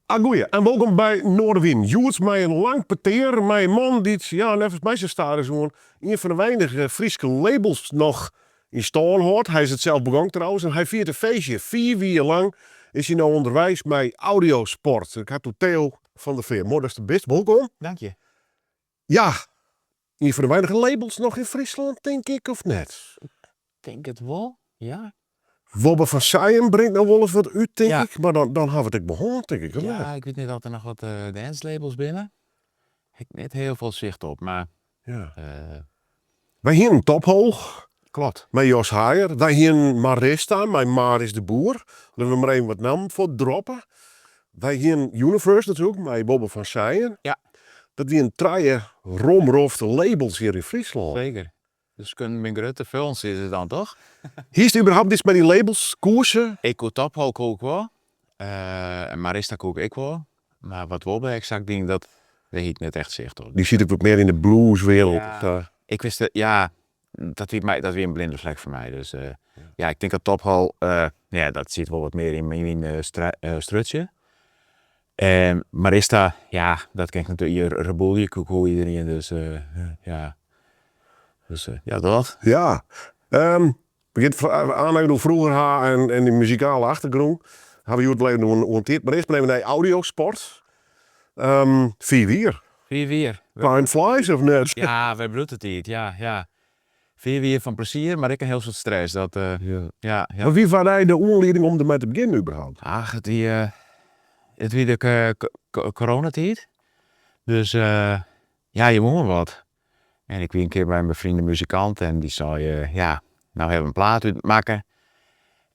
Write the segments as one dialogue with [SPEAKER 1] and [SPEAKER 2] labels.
[SPEAKER 1] Agoeie en wolkom by Noardewyn. Hjoed mei in lang petear mei in man dy't, ja, neffens my sa stadichoan ien fan de weinige Fryske labels noch yn stân hâldt. Hy is it sels begong trouwens en hy fiert in feestje. 5 jier lang is hy no ûnderweis mei Audiosport. Ik ha it oer Theo van der Veer. Moai datst der bist, wolkom.
[SPEAKER 2] Dank je.
[SPEAKER 1] Ja, ien fan de weinige labels noch yn Fryslân, tink ik, of net?
[SPEAKER 2] Tink it wol, ja.
[SPEAKER 1] Wobbe van Seijen bringt noch wolris wat út, tink ik. Mar dan ha we it ek behân, tink ik, of net?
[SPEAKER 2] Ja, ik wit net oft der noch wat dance labels binne. Ik net hiel folle sicht op, mar...
[SPEAKER 1] Wy hienen Tophole.
[SPEAKER 2] Kloppet.
[SPEAKER 1] Mei Jos Haaier. Wy hienen Marista mei Maris de Boer. Litte we mar even wat nammen foar droppe. Wy hienen Universe natuerlik mei Wobbe van Seijen. Dat wienen trije romrofte labels hjir yn Fryslân.
[SPEAKER 2] Seker. Dus kunnen myn grutte films is it dan toch?
[SPEAKER 1] Hiest überhaupt iets mei dy labels, koersen?
[SPEAKER 2] Ik koe Tophole koe ik wol. En Marista koe ik ek wol. Mar wat Wobbe eksakt die, dat dêr hie ik net echt sicht op.
[SPEAKER 1] Dy sit ek wat mear yn de blueswereld.
[SPEAKER 2] Ja, ik wist, ja, dat wie in blinde vlek foar my. Dus ja, ik tink dat Tophole, ja, dat sit wol wat mear yn myn strutsje. En Marista, ja, dat ken ik natuerlik, Reboelje koe iedereen, dus ja. Dus ja, dat.
[SPEAKER 1] Ja. We gean it aanheffe oer froeger ha en dy muzikale achtergrûn. Ha we hjoed wol even oan tiid. Mar earst mar even nei Audiosport. 5 jier.
[SPEAKER 2] 5 jier.
[SPEAKER 1] Time flies, of net?
[SPEAKER 2] Ja, wer bliuwt de tiid, ja. 5 jier fan plezier, mar ek in hiel soad stress. Dat, ja.
[SPEAKER 1] Mar wie foar dy de oanlieding om dermei te begjinnen überhaupt?
[SPEAKER 2] Ach, it wie de coronatiid. Dus ja, je woene wat. En ik wie in kear by in befriende muzikant en dy sei, ja, no ha we in plaat útmakke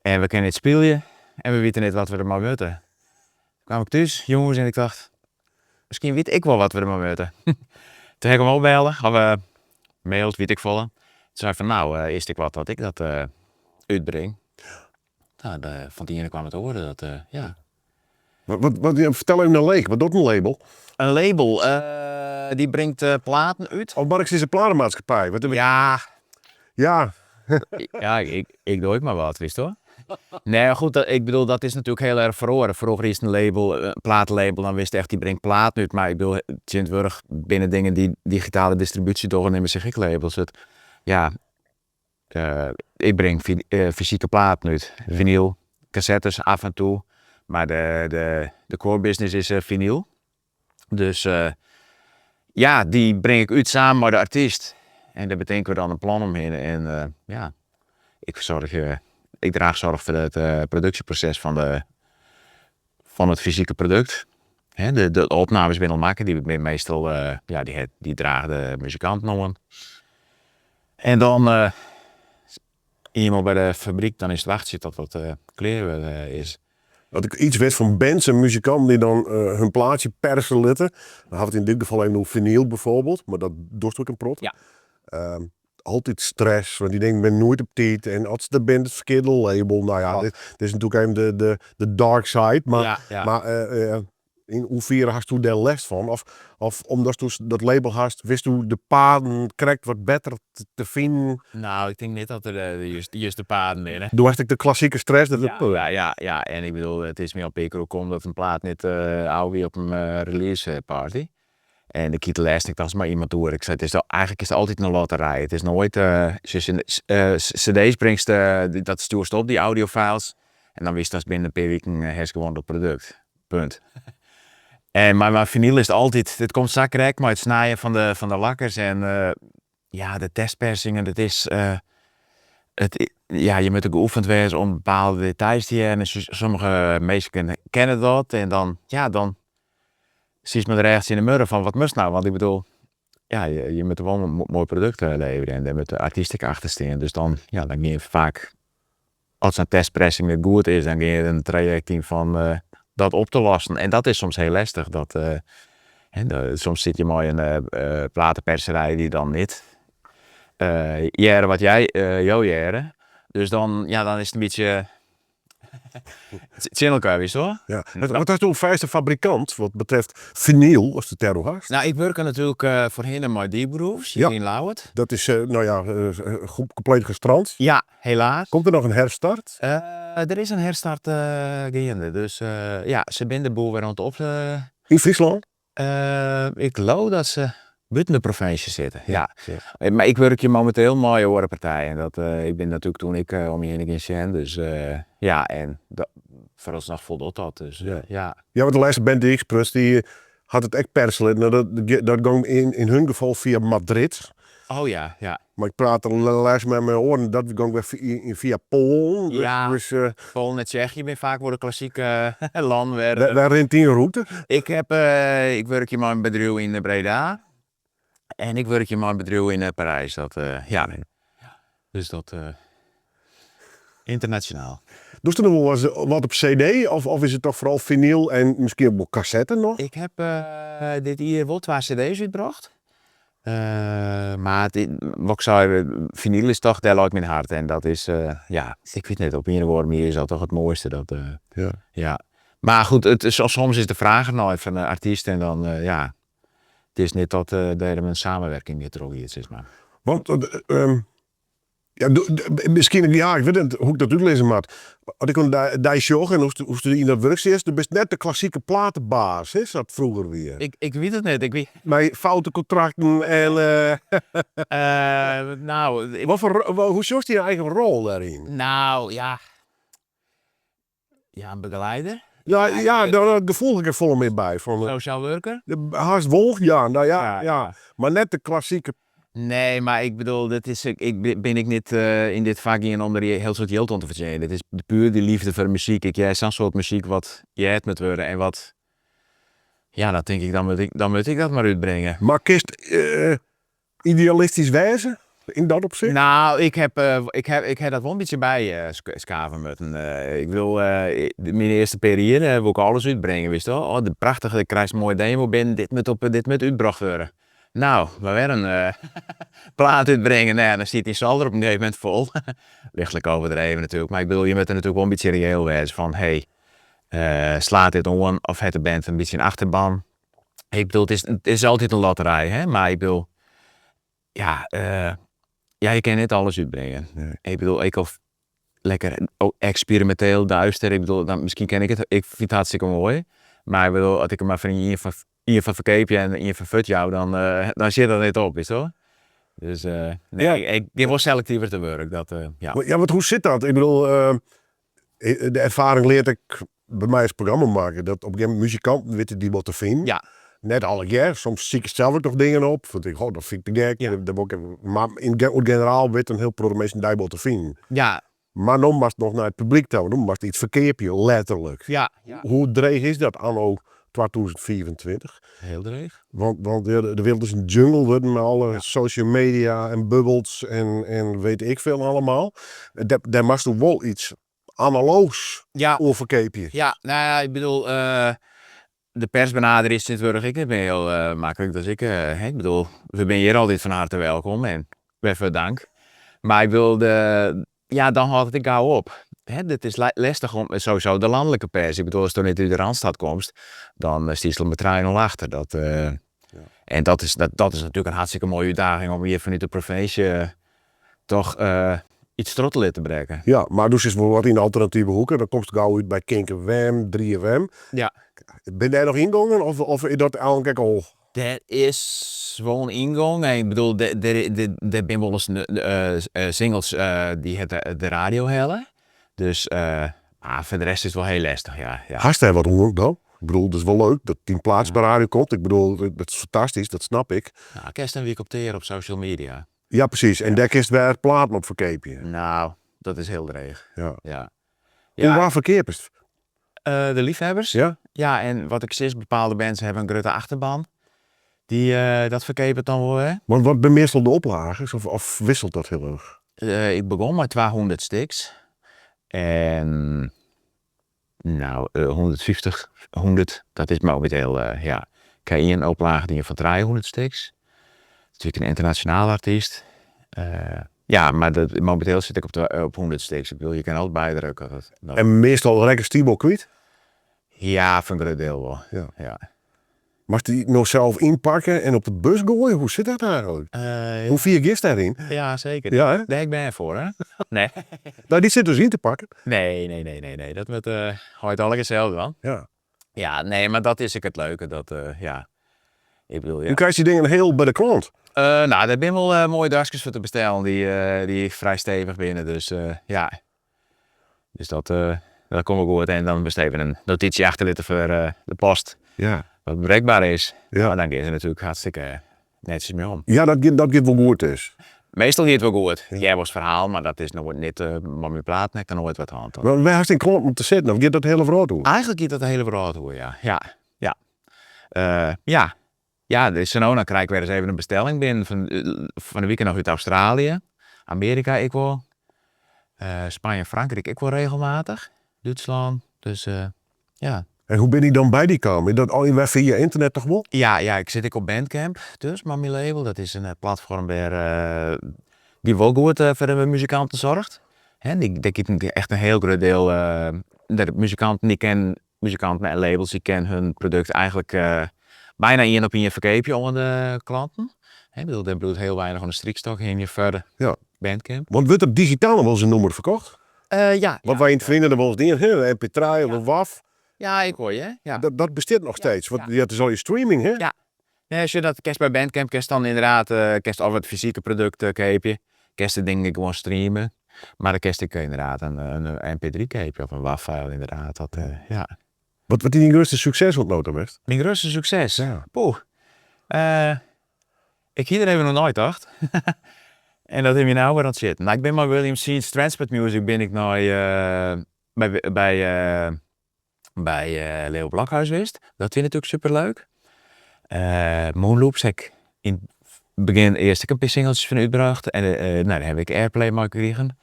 [SPEAKER 2] en we kinne it spylje en we witte net wat we dermei moatte. Toen kwam ik thús, jûns, en ik tocht, miskien wit ik wol wat we dermei moatte. Toen ha ik him opbelle, of maild, wit ik folle. Toen sei hy fan, no, is it ek wat dat ik dat útbring? No, fan it iene kwam it oare, dat, ja.
[SPEAKER 1] Wat, ja, fertel even in leek, wat docht in label?
[SPEAKER 2] In label, dy bringt platen út.
[SPEAKER 1] Of moat ik sizze platenmaatskippij? Wat,
[SPEAKER 2] Ja.
[SPEAKER 1] Ja.
[SPEAKER 2] Ja, ik doch ek mar wat, witst wol. Nee, goed, dat, ik bedoel, dat is natuerlik hiel erch feroare. Froeger is in label, in platelabel, dan wist echt, dy bringt platen út. Mar ik bedoel, tsjintwurdich binne dingen dy't digitale distribúsje dogge, neame sich ek labels. It, ja, ik bring fysike platen út. Vinyl, kassettes af en toe. Mar de core business is vinyl. Dus ja, dy bring ik út samen mei de artyst. En dêr betinke we dan in plan omhinne. En ja, ik fersoargje, ik draach soarch foar it produksjeproses fan it fysike produkt. Hè, de opnames binne al makke, dy binne meastal, ja, dy drage de muzikanten oan. En dan ienmaal by de fabryk, dan is it wachtsjen tot dat klear is.
[SPEAKER 1] As ik iets wit fan bands en muzikanten dy't dan hun plaatsje perse litte, dan ha we it yn dit gefal even oer vinyl bijvoorbeeld, mar dat dochst ek in protte.
[SPEAKER 2] Ja.
[SPEAKER 1] Altyd stress, want dy dingen binne noait op tiid en as se der binne, it ferkearde label. No ja, dit is natuerlik even de dark side, mar, mar yn hoefier hasto dêr lêst fan? Of omdatsto dat label hast, witsto de paden krekt wat better te finen?
[SPEAKER 2] No, ik tink net dat der de juste paden binne.
[SPEAKER 1] Do hast ek de klassike stress. Dat
[SPEAKER 2] Ja, en ik bedoel, it is my al in pear kear oerkommen dat in plaat net ôf wie op in release party. En ik hie it lêsten ek noch mei iemand oer. Ik sei, it is eigentlik is it altyd in lotterij. It is noait, CD's bringst, dat stjoerst op, dy audiofiles. En dan witst datst binnen in pear wiken hast gewoan dat produkt. Punt. En, mar vinyl is it altyd, it komt sa krekt mei it snijen fan de lakkers en ja, de testpersingen, dat is, it, ja, je moatte geoefend wêze om bepaalde details te hearren. En sommige minsken kenne dat en dan, ja, dan sietst mei de rêch tsjin de muorre fan wat moatst no? Want ik bedoel, ja, je moatte wol in moai produkt leverje en dêr moat de artyst ek achter stean. Dus dan, ja, dan gean je faak, as sa'n testpressing net goed is, dan gean je in trajekt yn fan dat op te lossen. En dat is soms hiel lestich. Dat, hè, soms sitte je mei in plateperserij dy't dan net hearre wat jo hearre. Dus dan, ja, dan is it in bytsje. Tsjin elkoar, witst wol?
[SPEAKER 1] Ja. Wat hast do in fêste fabrikant wat betreft finyl, ast it dêroer hast?
[SPEAKER 2] No, ik wurke natuerlik foarhinne mei Deep Grooves hjir yn Ljouwert.
[SPEAKER 1] Dat is, no ja, kompleet gestrand.
[SPEAKER 2] Ja, helaas.
[SPEAKER 1] Komt der noch in herstart?
[SPEAKER 2] Der is in herstart geande, dus ja, se binne de boel wer oan it op.
[SPEAKER 1] Yn Fryslân?
[SPEAKER 2] Ik leau dat se bûten de provinsje sitte, ja. Mar ik wurkje mominteel mei oare partijen. Dat, ik bin natuerlik toen ek om my hinne gean sjen, dus ja, en foaralsnoch foldocht dat, dus ja.
[SPEAKER 1] Ja, want de lêste band dy't ik spruts, dy hat it ek perse litten. Dat gong yn hun gefal fia Madrid.
[SPEAKER 2] Oh ja, ja.
[SPEAKER 1] Mar ik prate lêst mei mei oaren, dat gong wer fia Poalen.
[SPEAKER 2] Ja,
[SPEAKER 1] dus,
[SPEAKER 2] Poalen en Tsjechië binne faak wol de klassike lannen wêr.
[SPEAKER 1] Wêr rint dyn rûte?
[SPEAKER 2] Ik heb, ik wurkje mei in bedriuw yn Breda en ik wurkje mei in bedriuw yn Parys. Dat, ja. Dus dat, ynternasjonaal.
[SPEAKER 1] Dochst der noch wol ris wat op CD of is it toch foaral finyl en miskien ek wol kassette noch?
[SPEAKER 2] Ik heb dit jier wol twa CD's útbrocht. Mar wat ik sei, finyl is toch, dêr leit myn hert en dat is, ja, ik wit net, op ien of oare manier is dat toch it moaiste. Dat, ja. Mar goed, it is, soms is de fraach der nei fan de artyst en dan, ja, it is net dat dêr in samenwerking net trochgiet, sis mar.
[SPEAKER 1] Want Ja, miskien, ja, ik wit net hoe't ik dat útlizze moat. As ik oan dy sjoch en hoe'tst yn dat wurk sitst, do bist net de klassike platebaas, hè, sa't froeger wie.
[SPEAKER 2] Ik wit it net. Ik wie.
[SPEAKER 1] Mei foute kontrakten en.
[SPEAKER 2] No.
[SPEAKER 1] Wat foar, hoe sjochst dyn eigen rol dêryn?
[SPEAKER 2] No, ja. Ja, in begeleider.
[SPEAKER 1] Ja, ja, dat gefoel ha ik der folle mear by. Fan,
[SPEAKER 2] Sosjaal wurker?
[SPEAKER 1] Hast wol, ja, no ja, ja. Mar net de klassike.
[SPEAKER 2] Nee, mar ik bedoel, dit is, ik bin ek net yn dit fak gien om der in hiel soad jild oan te fertsjinjen. Dit is puer dy leafde foar de muzyk. Ik hear sa'n soad muzyk wat heard moat wurde en wat, ja, dan tink ik, dan moat ik, dan moat ik dat mar útbringe.
[SPEAKER 1] Mar kinst Idealistysk wêze yn dat opsicht?
[SPEAKER 2] Nou, ik heb, ik heb, ik heb dat wol in bytsje by skave mutten. Ik bedoel, myn earste pear jier woe ik alles útbringe, witst wol. Oh, de prachtige, ik krijst in moaie demo binnen, dit moat op, dit moat útbrocht wurde. Nou, mar wer in plaat útbringe, no ja, dan stiet dyn solder op in gegeven momint fol. Lichtlik overdreven natuerlik, mar ik bedoel, je moatte natuerlik wol in bytsje reëel wêze fan, hey, slaat dit oan of hat de band in bytsje in achterban? Ik bedoel, it is altyd in lotterij, hè, mar ik bedoel, ja, ja, je kinne net alles útbringe. Ik bedoel, ek al lekker eksperiminteel, duister, ik bedoel, dan miskien kin ik it, ik fyn it hartstikke moai, mar ik bedoel, as ik der mar foar ien fan ferkeapje en ien fan fuortjou, dan, dan sjit dat net op, witst wol. Dus nee, ik gean wol selektiver te wurk, dat, ja.
[SPEAKER 1] Ja, want hoe sit dat? Ik bedoel, de erfaring leart ek by my as programmamakker dat op in gegeven momint muzikanten witte dy wol te finen. Net allegear, soms sikest sels ek noch dingen op, want ik, oh, dat fyn ik te gek, dat wol ik even, mar yn it generaal witte in hiel protte minsken dy wol te finen. Mar no moatst noch nei it publyk ta, want no moatst yts ferkeapje, letterlik. Hoe dreech is dat anno 2025?
[SPEAKER 2] Hiel dreech.
[SPEAKER 1] Want de wereld is in jungle wurden mei alle social media en bubbels en weet ik veel allemaal. Dêr moatsto wol yts analoochs oer ferkeapje.
[SPEAKER 2] Ja, nou ja, ik bedoel, de pers benaderje is tsjintwurdich ek net mear hiel maklik. Dat is ek, hè, ik bedoel, we binne hjir altyd fan harte welkom en wêrfoar dank. Mar ik bedoel, de, ja, dan hâldt it ek gau op. Hè, dit is lestich om, sowieso de lanlike pers, ik bedoel, asto net út de Randstad komst, dan stiest al mei trije nul achter. Dat, en dat is, dat is natuerlik in hartstikke moaie útdaging om hjir fanút de provinsje toch iets troch te litte brekken.
[SPEAKER 1] Ja, mar do sitst wol wat yn de alternative hoeke, dan komst gau út by Kink FM, 3FM. Binne dêr noch yngongen of is dat eigentlik ek al?
[SPEAKER 2] Dêr is wol in yngong. Ik bedoel, der binne wolris singles dy't het de radio helle. Dus, mar foar de rest is it wol hiel lestich, ja.
[SPEAKER 1] Hast dêr wat oan dan? Ik bedoel, it is wol leuk dat dyn plaatsje by de radio komt. Ik bedoel, dat is fantastysk, dat snap ik.
[SPEAKER 2] Nou, kinst in wike op tear op social media.
[SPEAKER 1] Ja, presys. En dêr kinst wer platen op ferkeapje.
[SPEAKER 2] Nou, dat is hiel dreech. Ja.
[SPEAKER 1] Oan wa ferkeapest?
[SPEAKER 2] De liefhebbers.
[SPEAKER 1] Ja?
[SPEAKER 2] Ja, en wat ik sis, bepaalde bands hawwe in grutte achterban. Dy, dat ferkeapet dan wol wer.
[SPEAKER 1] Want wat binne meastal de oplages, of wisselt dat hiel erch?
[SPEAKER 2] Ik begûn mei 200 stiks. En nou, 150, 100, dat is mominteel, ja. Ik ha ien oplage dien fan 300 stiks. Dat wie ek in ynternasjonale artyst. Ja, mar dat, mominteel sit ik op, de, op 100 stiks. Ik bedoel, je kinne altyd bydrukke. Dat,
[SPEAKER 1] En meastal rekkest dy wol kwyt?
[SPEAKER 2] Ja, foar in grut diel wol.
[SPEAKER 1] Ja.
[SPEAKER 2] Ja.
[SPEAKER 1] Moatst dy no sels ynpakke en op de bus goaie? Hoe sit dat eigentlik? Hoe fier giest dêryn?
[SPEAKER 2] Ja, seker.
[SPEAKER 1] Ja, hè?
[SPEAKER 2] Dêr ha ik bern foar, hè? Nee.
[SPEAKER 1] No, dy sit dus yn te pakken.
[SPEAKER 2] Nee, nee, nee, nee, nee. Dat moat heit allegear sels dwaan.
[SPEAKER 1] Ja.
[SPEAKER 2] Ja, nee, mar dat is ek it leuke. Dat, ja. Ik bedoel, ja.
[SPEAKER 1] Hoe krijst dy dingen hiel by de klant?
[SPEAKER 2] No, dêr binne wol moaie doaskes foar te bestellen dy't frij stevich binne. Dus ja. Dus dat, dat komt wol goed. En dan moatst even in notysje achterlitte foar de post.
[SPEAKER 1] Ja.
[SPEAKER 2] Wat berekber is.
[SPEAKER 1] Ja.
[SPEAKER 2] Mar dan gean se natuerlik hartstikke netsjes mei om.
[SPEAKER 1] Ja, dat giet wol goed dus.
[SPEAKER 2] Meastal giet it wol goed. Ik hear wolris ferhalen, mar dat is noait net mei myn platen ha ik der noait wat hân.
[SPEAKER 1] Mar wêr hast dyn klanten om te sitten? Of giet dat de hiele wrâld oer?
[SPEAKER 2] Eigentlik giet dat de hiele wrâld oer, ja. Ja, ja. Ja. Ja, dus sa no dan krij ik wer ris even in bestelling binnen fan de wike noch út Australië, Amearika ek wol, Spanje en Frankryk ek wol regelmatich, Dútslân, dus ja.
[SPEAKER 1] En hoe binne dy dan by dy kaam? Is dat allegear wer fia ynternet toch wol?
[SPEAKER 2] Ja, ja, ik sit ek op Bandcamp dus mei myn label. Dat is in platfoarm wêr dy't wol goed foar de muzikanten soarget. Hè, dêr giet echt in hiel grut diel, de muzikanten dy kin Muzikanten en labels dy kin hun produkt eigentlik bijna ien op ien ferkeapje oan de klanten. Hè, bedoel, dêr bliuwt hiel weinich oan de strykstok hingjen foar de Bandcamp.
[SPEAKER 1] Want wurdt der digitaal noch wolris in nûmer ferkocht?
[SPEAKER 2] Ja.
[SPEAKER 1] Wat wy yn it ferline noch wolris dienen, hè, in mp3 of in wav.
[SPEAKER 2] Ja, ik wol, ja. Ja.
[SPEAKER 1] Dat bestiet noch steeds, want ja, it is allegear streaming, hè?
[SPEAKER 2] Ja. Nee, sjoch, dat kinst by Bandcamp kinst dan inderdaad kinst of it fysike produkt keapje, kinst it ding ek gewoan streame, mar dan kinst ek inderdaad in mp3 keapje of in wav-file inderdaad, dat ja.
[SPEAKER 1] Wat wie dyn grutste sukses oant no ta west?
[SPEAKER 2] Myn grutste sukses?
[SPEAKER 1] Ja.
[SPEAKER 2] Poeh. Ik hie der even oer neitocht. En dat hie my no wer oan it sjitten. No, ik bin mei William Sie's Transport Music bin ik nei by by Leo Blokhuis west. Dat wie natuerlik superleuk. Moonloops ha ik yn it begjin earst ek in pear singeltsjes fan útbrocht en no, dêr ha ik airplay mei krigen.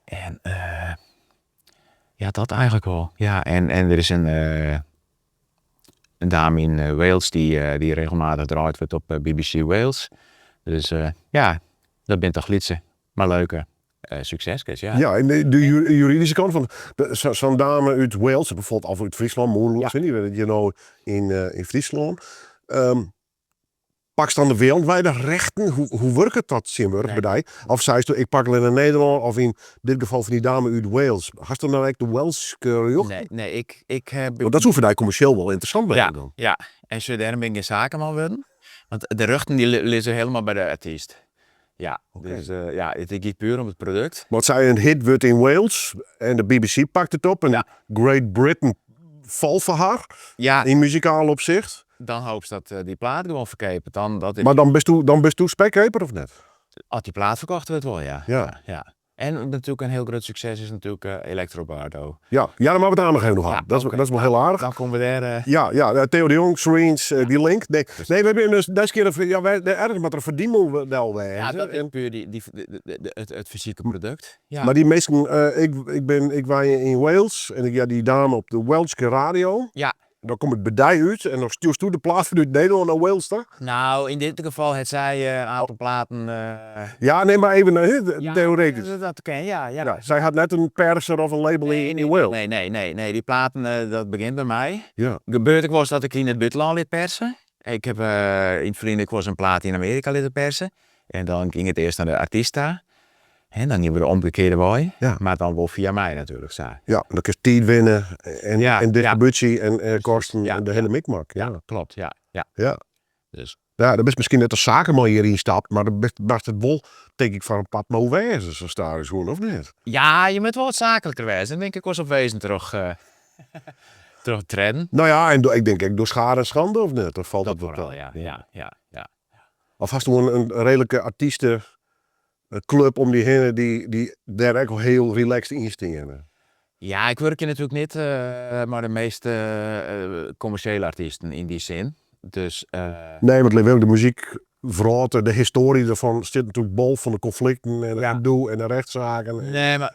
[SPEAKER 2] En ja, dat eigentlik wol. Ja, en der is in dame yn Wales dy't regelmatich draaid wurdt op BBC Wales. Dus ja, dat binne toch lytse, mar leuke sukseskes, ja.
[SPEAKER 1] Ja, en de juridyske kant fan sa'n dame út Wales, bijvoorbeeld, of út Fryslân, Moonloops, dy wennet hjir no yn Fryslân. Pakst dan de wereldwijde rechten? Hoe wurket dat tsjintwurdich by dy? Of seisto, ik pak allinne Nederlân, of yn dit gefal fan dy dame út Wales. Hast dan ek de Welske rjochten?
[SPEAKER 2] Nee, nee, ik ha.
[SPEAKER 1] Want dat soe foar dy kommersjeel wol ynteressant wêze dan.
[SPEAKER 2] Ja, ja. En sjoch, dêrom bin ik gjin sakeman wurden. Want de rjochten dy lizze helemaal by de artyst. Ja, dus ja, it giet puer om it produkt.
[SPEAKER 1] Want sy in hit wurdt yn Wales en de BBC pakt it op en Great Britain falt foar har yn muzikaal opsicht.
[SPEAKER 2] Dan hoopst dat dy plaat gewoan ferkeapet. Dan, dat is...
[SPEAKER 1] Mar dan bisto, dan bisto spekkeaper of net?
[SPEAKER 2] As dy plaat ferkocht wurdt wol, ja.
[SPEAKER 1] Ja.
[SPEAKER 2] Ja. En natuerlik in hiel grut sukses is natuerlik Electrobardo.
[SPEAKER 1] Ja, ja, dan moatte we it dêr noch even oer ha.
[SPEAKER 2] Ja,
[SPEAKER 1] Dat is wol hiel aardich.
[SPEAKER 2] Dan komme we dêr.
[SPEAKER 1] Ja, ja, Theo de Jong, Serenes, dy link. Nee, nee, wy binne dus dizze kear, ja, wy, ergens moat der in ferdienmodel wêze.
[SPEAKER 2] Ja, dat is puer dy, it fysike produkt. Ja.
[SPEAKER 1] Mar dy minsken, ik bin, ik wenje yn Wales en ik hear dy dame op de Welske radio.
[SPEAKER 2] Ja.
[SPEAKER 1] Dan komt it by dy út en dan stjoersto de plaat fanút Nederlân nei Wales ta?
[SPEAKER 2] Nou, yn dit gefal hat sy in aantal platen.
[SPEAKER 1] Ja, nee, mar even theoretysk.
[SPEAKER 2] Ja, dat kin, ja, ja.
[SPEAKER 1] Ja, sy hat net in perser of in label yn Wales?
[SPEAKER 2] Nee, nee, nee, nee, dy platen, dat begjint by my.
[SPEAKER 1] Ja.
[SPEAKER 2] Gebeurt ek wolris dat ik yn it bûtenlân lit perse. Ik haw yn it ferline ek wolris in plaat yn Amearika litten perse. En dan gyng it earst nei de artyst ta. Hè, dan gean we de omgekearde wei, mar dan wol fia my natuerlik sa.
[SPEAKER 1] Ja, dan kinst tiid winne en en distribúsje en kosten en de hiele mikmak.
[SPEAKER 2] Ja, kloppet, ja. Ja.
[SPEAKER 1] Ja.
[SPEAKER 2] Dus.
[SPEAKER 1] Ja, dan bist miskien net as sakeman hjir ynstapt, mar dan bist, moatst it wol, tink ik, foar in part no wêze, sa stadichoan, of net?
[SPEAKER 2] Ja, je moatte wol wat saakliker wêze. Dêr bin ik ek wolris op wezen troch, troch it tredden.
[SPEAKER 1] No ja, en ik denk ek door schade en schande, of net? Dan falt
[SPEAKER 2] Dat
[SPEAKER 1] it wat
[SPEAKER 2] foaral,
[SPEAKER 1] ta.
[SPEAKER 2] ja. Ja, ja, ja.
[SPEAKER 1] Of hasto in reedlike artysteklup om dy hinne dy't dêr ek hiel relaxed yn steane?
[SPEAKER 2] Ja, ik wurkje natuerlik net mei de meast kommersjele artysten yn dy sin. Dus.
[SPEAKER 1] Nee, want leau ik de muzykwrâld, de histoarje derfan stiet natuerlik bol fan de konflikten en it gedoe en de rechtssaken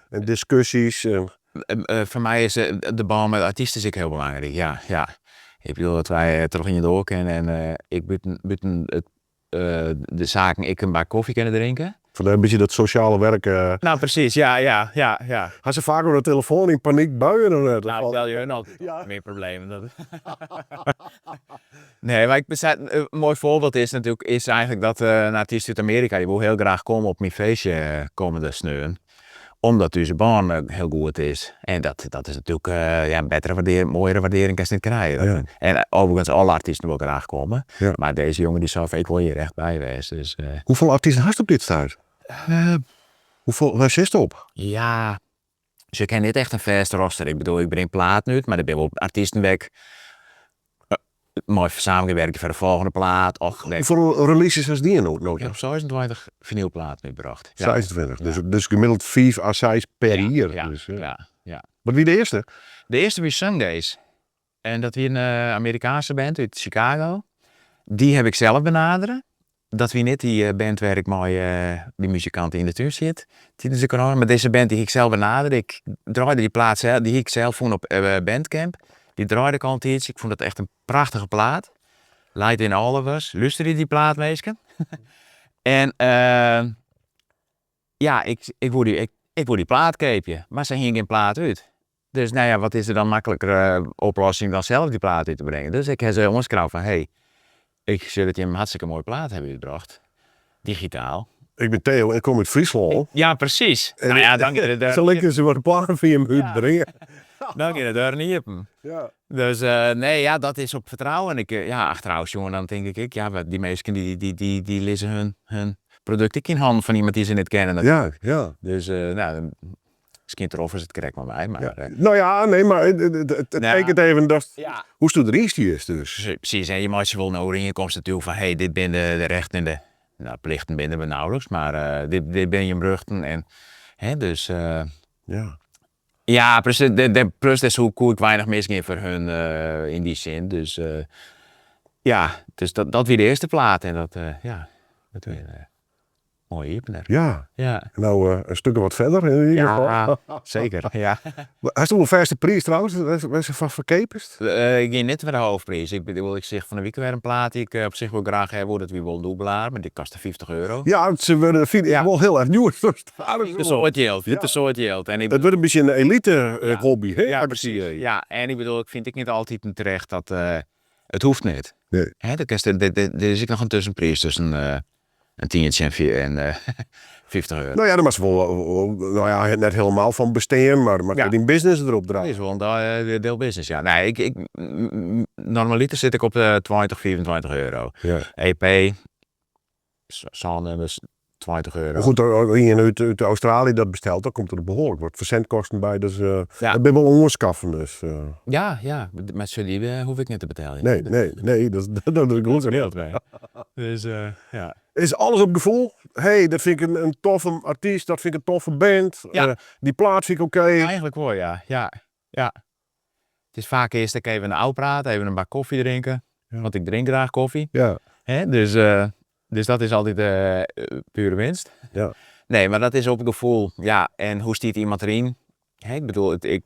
[SPEAKER 1] en diskusjes.
[SPEAKER 2] Foar my is de bân mei de artyst is ek hiel belangryk, ja, ja. Ik bedoel dat wy troch ien doar kinne en ek bûten de saken ek in bak kofje kinne drinke.
[SPEAKER 1] Foar in bytsje dat sosjale werk.
[SPEAKER 2] Nou, presys, ja.
[SPEAKER 1] Ha se faak oan de telefoan yn panyk buien of net?
[SPEAKER 2] Nou, ik belje hun altyd op, myn problemen. Dat... Nee, mar ik in moai foarbyld is natuerlik is eigentlik dat in artyst út Amearika, dy woe hiel graach komme op myn feestje kommende sneon, omdat ús bân hiel goed is. En dat, dat is natuerlik ja, in bettere waardearring, moaiere waardearring kinst net krije.
[SPEAKER 1] Ja.
[SPEAKER 2] En overigens, alle artysten wolle graach komme,
[SPEAKER 1] Ja.
[SPEAKER 2] mar dizze jonge dy sei fan ik wol hjir echt by wêze. Dus,
[SPEAKER 1] Hoefolle artysten hast op dit stuit? Hoefolle, wêr sitst op?
[SPEAKER 2] Ja, dus ik ha net echt in fêst roster. Ik bedoel, ik bring platen út, mar der binne wol artysten wêr't ik mei samenwerkje foar de folgjende plaat. Of
[SPEAKER 1] Hoefolle releases hast dien no?
[SPEAKER 2] Ik ha 26 finylplaten útbrocht. Ja.
[SPEAKER 1] 26, dus, dus gemiddeld 5 à 6 per jier.
[SPEAKER 2] Ja,
[SPEAKER 1] Dus,
[SPEAKER 2] ja.
[SPEAKER 1] Wat wie de earste?
[SPEAKER 2] De earste wie Sundays. En dat wie in Amerikaanske band út Chicago. Dy ha ik sels benadere. Dat wie net dy band wêr't ik mei dy muzikant yn de tún sit tidens de corona. Mar dizze band dy hie ik sels benadere. Ik draaide dy plaat sels, dy hie ik sels fûn op Bandcamp. Dy draaide ik al in tiidsje. Ik fûn dat echt in prachtige plaat. Light in All of Us. Lústerje dy plaat, minsken. En ja, ik woe dy, ik woe dy plaat keapje, mar se hiene gjin plaat út. Dus nou ja, wat is der dan makliker oplossing dan sels dy plaat út te bringen. Dus ik ha se oanskreaun fan hey, ik sjoch dat jim in hartstikke moaie plaat hawwe útbrocht, digitaal.
[SPEAKER 1] Ik bin Theo en ik kom út Fryslân.
[SPEAKER 2] Ja, presys. Nou ja, dan gean de
[SPEAKER 1] Sil ik ris wat plannen foar jim útbringe?
[SPEAKER 2] Dan gean de deuren iepen.
[SPEAKER 1] Ja.
[SPEAKER 2] Dus nee, ja, dat is op fertrouwen. Ik, ja, achterôf sjoen dan tink ik ek, ja, dy minsken dy, dy, dy lizze hun, hun produkt ek yn hannen fan iemand dy't se net kenne. Dus nou, miskien troffen se it krekt mei my, mar...
[SPEAKER 1] Ja. Nou ja, nee, mar it tekent even datst, hoe'tsto deryn stiest dus.
[SPEAKER 2] Presys, en je meitsje wol in oerienkomst natuerlik fan hey, dit binne de rechten en de, nou, plichten binne der nauwelijks, mar dit, dit binne jim rjochten en hè, dus... Ja, plus, plus dêr soe koe ik weinich misgean foar hun yn dy sin. Dus ja, dus dat, dat wie de earste plaat en dat, ja, dat wie in moaie iepener.
[SPEAKER 1] Ja.
[SPEAKER 2] Ja.
[SPEAKER 1] No in stik wat fierder yn ieder gefal.
[SPEAKER 2] Ja, seker, ja.
[SPEAKER 1] Hast wol in fêste priis trouwens, wêr'tst se foar ferkeapest?
[SPEAKER 2] Ik gean net foar de hoofdpriis. Ik bedoel, ik seach fan 'e wike wer in plaat dy't ik op sich wol graach ha woe. Dat wie wol in dûbelaar, mar dy koste 50 euro.
[SPEAKER 1] Ja, se wurde, fyn ik, wol hiel erch djoer.
[SPEAKER 2] In soad jild, in soad jild. En ik
[SPEAKER 1] It wurdt in bytsje in elite hobby, hè?
[SPEAKER 2] Ja, presys. Ja, en ik bedoel, ik fyn it ek net altiten terecht dat, it hoecht net.
[SPEAKER 1] Nee.
[SPEAKER 2] Hè, dan kinst, der is ek noch in tuskenpriis tusken in tientsje en 50 euro.
[SPEAKER 1] No ja, dêr moatst wol, no ja, net helemaal fan bestean, mar moat dyn business derop draaie.
[SPEAKER 2] Is wol in deel business, ja. Nee, ik, normaliter sit ik op de 20, 25 euro. EP, sân nummers, 20 euro.
[SPEAKER 1] Goed, as ien út Australië dat bestelt, dan komt der behoarlik wat fersendkosten by, dus dat binne wol oanskaffen dus.
[SPEAKER 2] Ja, ja, mar sjoch, dy hoech ik net te beteljen.
[SPEAKER 1] Nee, nee, nee, dat is gelokkich.
[SPEAKER 2] Nee. Dus ja.
[SPEAKER 1] Is alles op gefoel? Hey, dat fyn ik in toffe artyst, dat fyn ik in toffe band, dy plaat fyn ik oké.
[SPEAKER 2] Eigentlik wol, ja. Ja, ja. It is faak earst ek even ôfprate, even in bak kofje drinke, want ik drink graach kofje. Hè, dus, dus dat is altyd pure winst. Nee, mar dat is op gefoel, ja. En hoe stiet iemand deryn? Hè, ik bedoel, it, ik,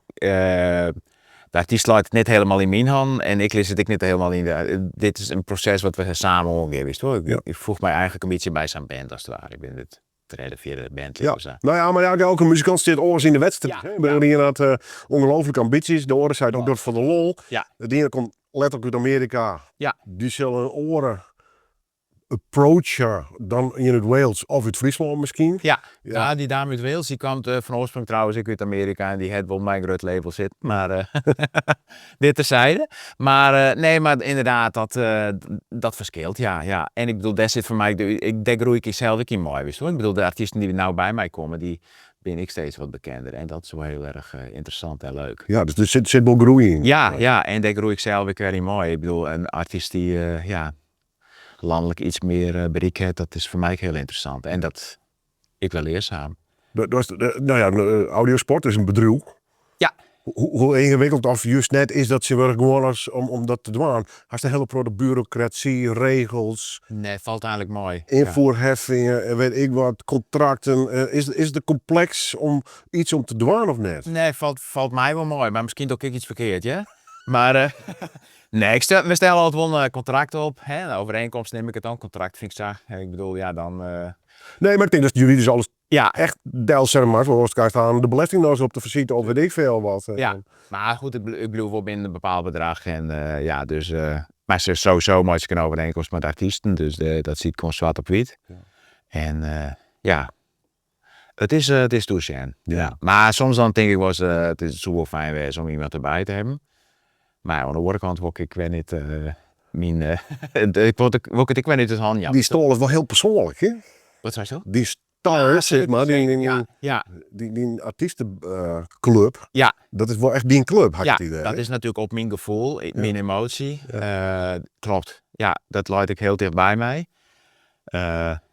[SPEAKER 2] de artyst leit it net helemaal yn myn hannen en ik lis it ek net helemaal yn de, dit is in proses wat we samen oangean, witst wol. Ik foech my eigentlik in bytsje by sa'n band as it ware. Ik bin it tredde, fjirde band
[SPEAKER 1] Ja.
[SPEAKER 2] of sa.
[SPEAKER 1] Nou ja, mar ja, elke muzikant stiet oars yn de wedstriid.
[SPEAKER 2] Ja,
[SPEAKER 1] hè. De iene hat ongelooflike ambysjes, de oare seit ik doch it foar de lol. De iene komt letterlik út Amearika. Dy sil in oare approach ha dan ien út Wales of út Fryslân miskien.
[SPEAKER 2] Ja. Ja, dy dame út Wales dy komt fan oarsprong trouwens ek út Amearika en dy hat wol by in grut label sitten, mar dit terzijde. Mar nee, mar ynderdaad, dat, dat ferskilt, ja, ja. En ik bedoel, dêr sit foar my, ik, dêr groei ik sels ek yn mei, witst wol. Ik bedoel, de artysten dy't no by my komme, dy binne ek steeds wat bekender en dat is wol hiel erch ynteressant en leuk.
[SPEAKER 1] Ja, dus der sit wol groei yn.
[SPEAKER 2] Ja, ja, en dêr groei ik sels ek wer yn mei. Ik bedoel, in artyst dy't, ja, lanlik iets mear berik hat, dat is foar my ek hiel ynteressant en dat ek wer learsaam.
[SPEAKER 1] No ja, Audiosport is in bedriuw.
[SPEAKER 2] Ja.
[SPEAKER 1] Hoe yngewikkeld of just net is dat tsjintwurdich gewoan as om dat te dwaan? Hast in hiele protte burokrasy, regels?
[SPEAKER 2] Nee, falt eigentlik mei.
[SPEAKER 1] Ynfoerheffingen en weet ik wat, kontrakten. Is it kompleks om iets om te dwaan of net?
[SPEAKER 2] Nee, falt my wol mei, mar miskien doch ik iets ferkeard, hear. Mar nee, ik stel, we stelle altyd wol in kontrakt op, hè, in overeenkomst neam ik it dan. Kontrakt fyn ik sa, ik bedoel, ja, dan.
[SPEAKER 1] Nee, mar ik tink dat juridysk alles
[SPEAKER 2] Ja.
[SPEAKER 1] echt delsette moat, want oars krijst aan de belesting noch ris op de fersite of weet ik veel wat.
[SPEAKER 2] Ja, mar goed, ik bliuw wol binnen in bepaald bedrach en ja, dus, mar se sowieso meitsje ik in overeenkomst mei de artysten, dus dat stiet gewoan swart op wyt. En ja, it is te sjen. Ja. Mar soms dan tink ik wolris, it soe wol fijn wêze om iemand derby te hawwen. Mar oan de oare kant wol ik wer net myn, ik wol it ek wer net út hannen jaan.
[SPEAKER 1] Dy stâl is wol hiel persoanlik, hè?
[SPEAKER 2] Wat seisto?
[SPEAKER 1] Dy stâl, sis mar, dyn artysteklup, dat is wol echt dyn klup, ha ik it idee.
[SPEAKER 2] Ja, dat is natuerlik op myn gefoel, myn emoasje. Kloppet, ja, dat leit ek hiel ticht by my.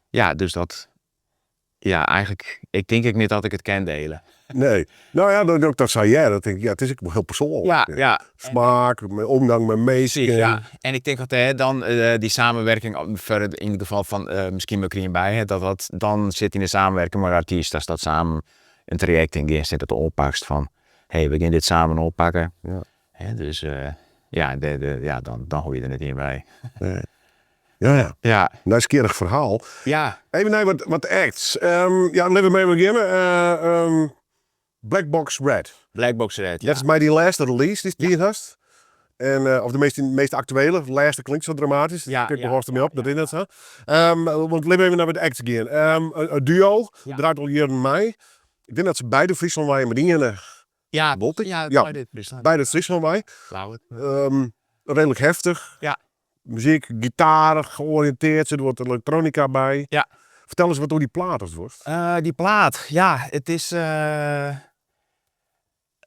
[SPEAKER 2] Ja, dus dat, ja, eigentlik, ik tink ek net dat ik it kin diele.
[SPEAKER 1] Nee. No ja, dat ik dat sa hear, dan tink ik, ja, it is ek wol hiel persoanlik.
[SPEAKER 2] Ja, ja.
[SPEAKER 1] Smaak, omgang mei minsken.
[SPEAKER 2] Precies, ja. En ik tink dat dêr dan dy samenwerking, foar yn it gefal fan miskien mei Green by, dat dat dan sit yn de samenwerking mei de artyst, datst dat samen in trajekt yn geast en dat oanpakst fan hé, we gean dit samen oanpakken.
[SPEAKER 1] Ja.
[SPEAKER 2] Hè, dus ja, ja, dan hoege je der net ien by.
[SPEAKER 1] Nee. Ja, ja.
[SPEAKER 2] Ja.
[SPEAKER 1] Nijsgjirrich ferhaal.
[SPEAKER 2] Ja.
[SPEAKER 1] Even nei wat acts. Ja, litte we mei begjinne. Black Box Red.
[SPEAKER 2] Black Box Red, ja.
[SPEAKER 1] Dat is mei dyn lêste release dy'tst dien hast. En, of de meest, meest aktuele, lêste klinkt sa dramatysk.
[SPEAKER 2] Ja,
[SPEAKER 1] Kijk,
[SPEAKER 2] ja,
[SPEAKER 1] hâldst dermei op, dat is net sa. Want litte we even nei wat acts gean. In duo, draait al jierren mei. Ik tink dat se beide Fryslân wei mar iene
[SPEAKER 2] Ja,
[SPEAKER 1] wol ik.
[SPEAKER 2] ja,
[SPEAKER 1] Ja.
[SPEAKER 2] beide út Fryslân.
[SPEAKER 1] Beide Fryslân wei.
[SPEAKER 2] Ljouwert.
[SPEAKER 1] Redelijk heftich.
[SPEAKER 2] Ja.
[SPEAKER 1] Muzyk, gitaar georiënteerd, sit wat elektronika by.
[SPEAKER 2] Ja.
[SPEAKER 1] Fertel ris wat oer dy plaat ast wolst.
[SPEAKER 2] Dy plaat, ja, it is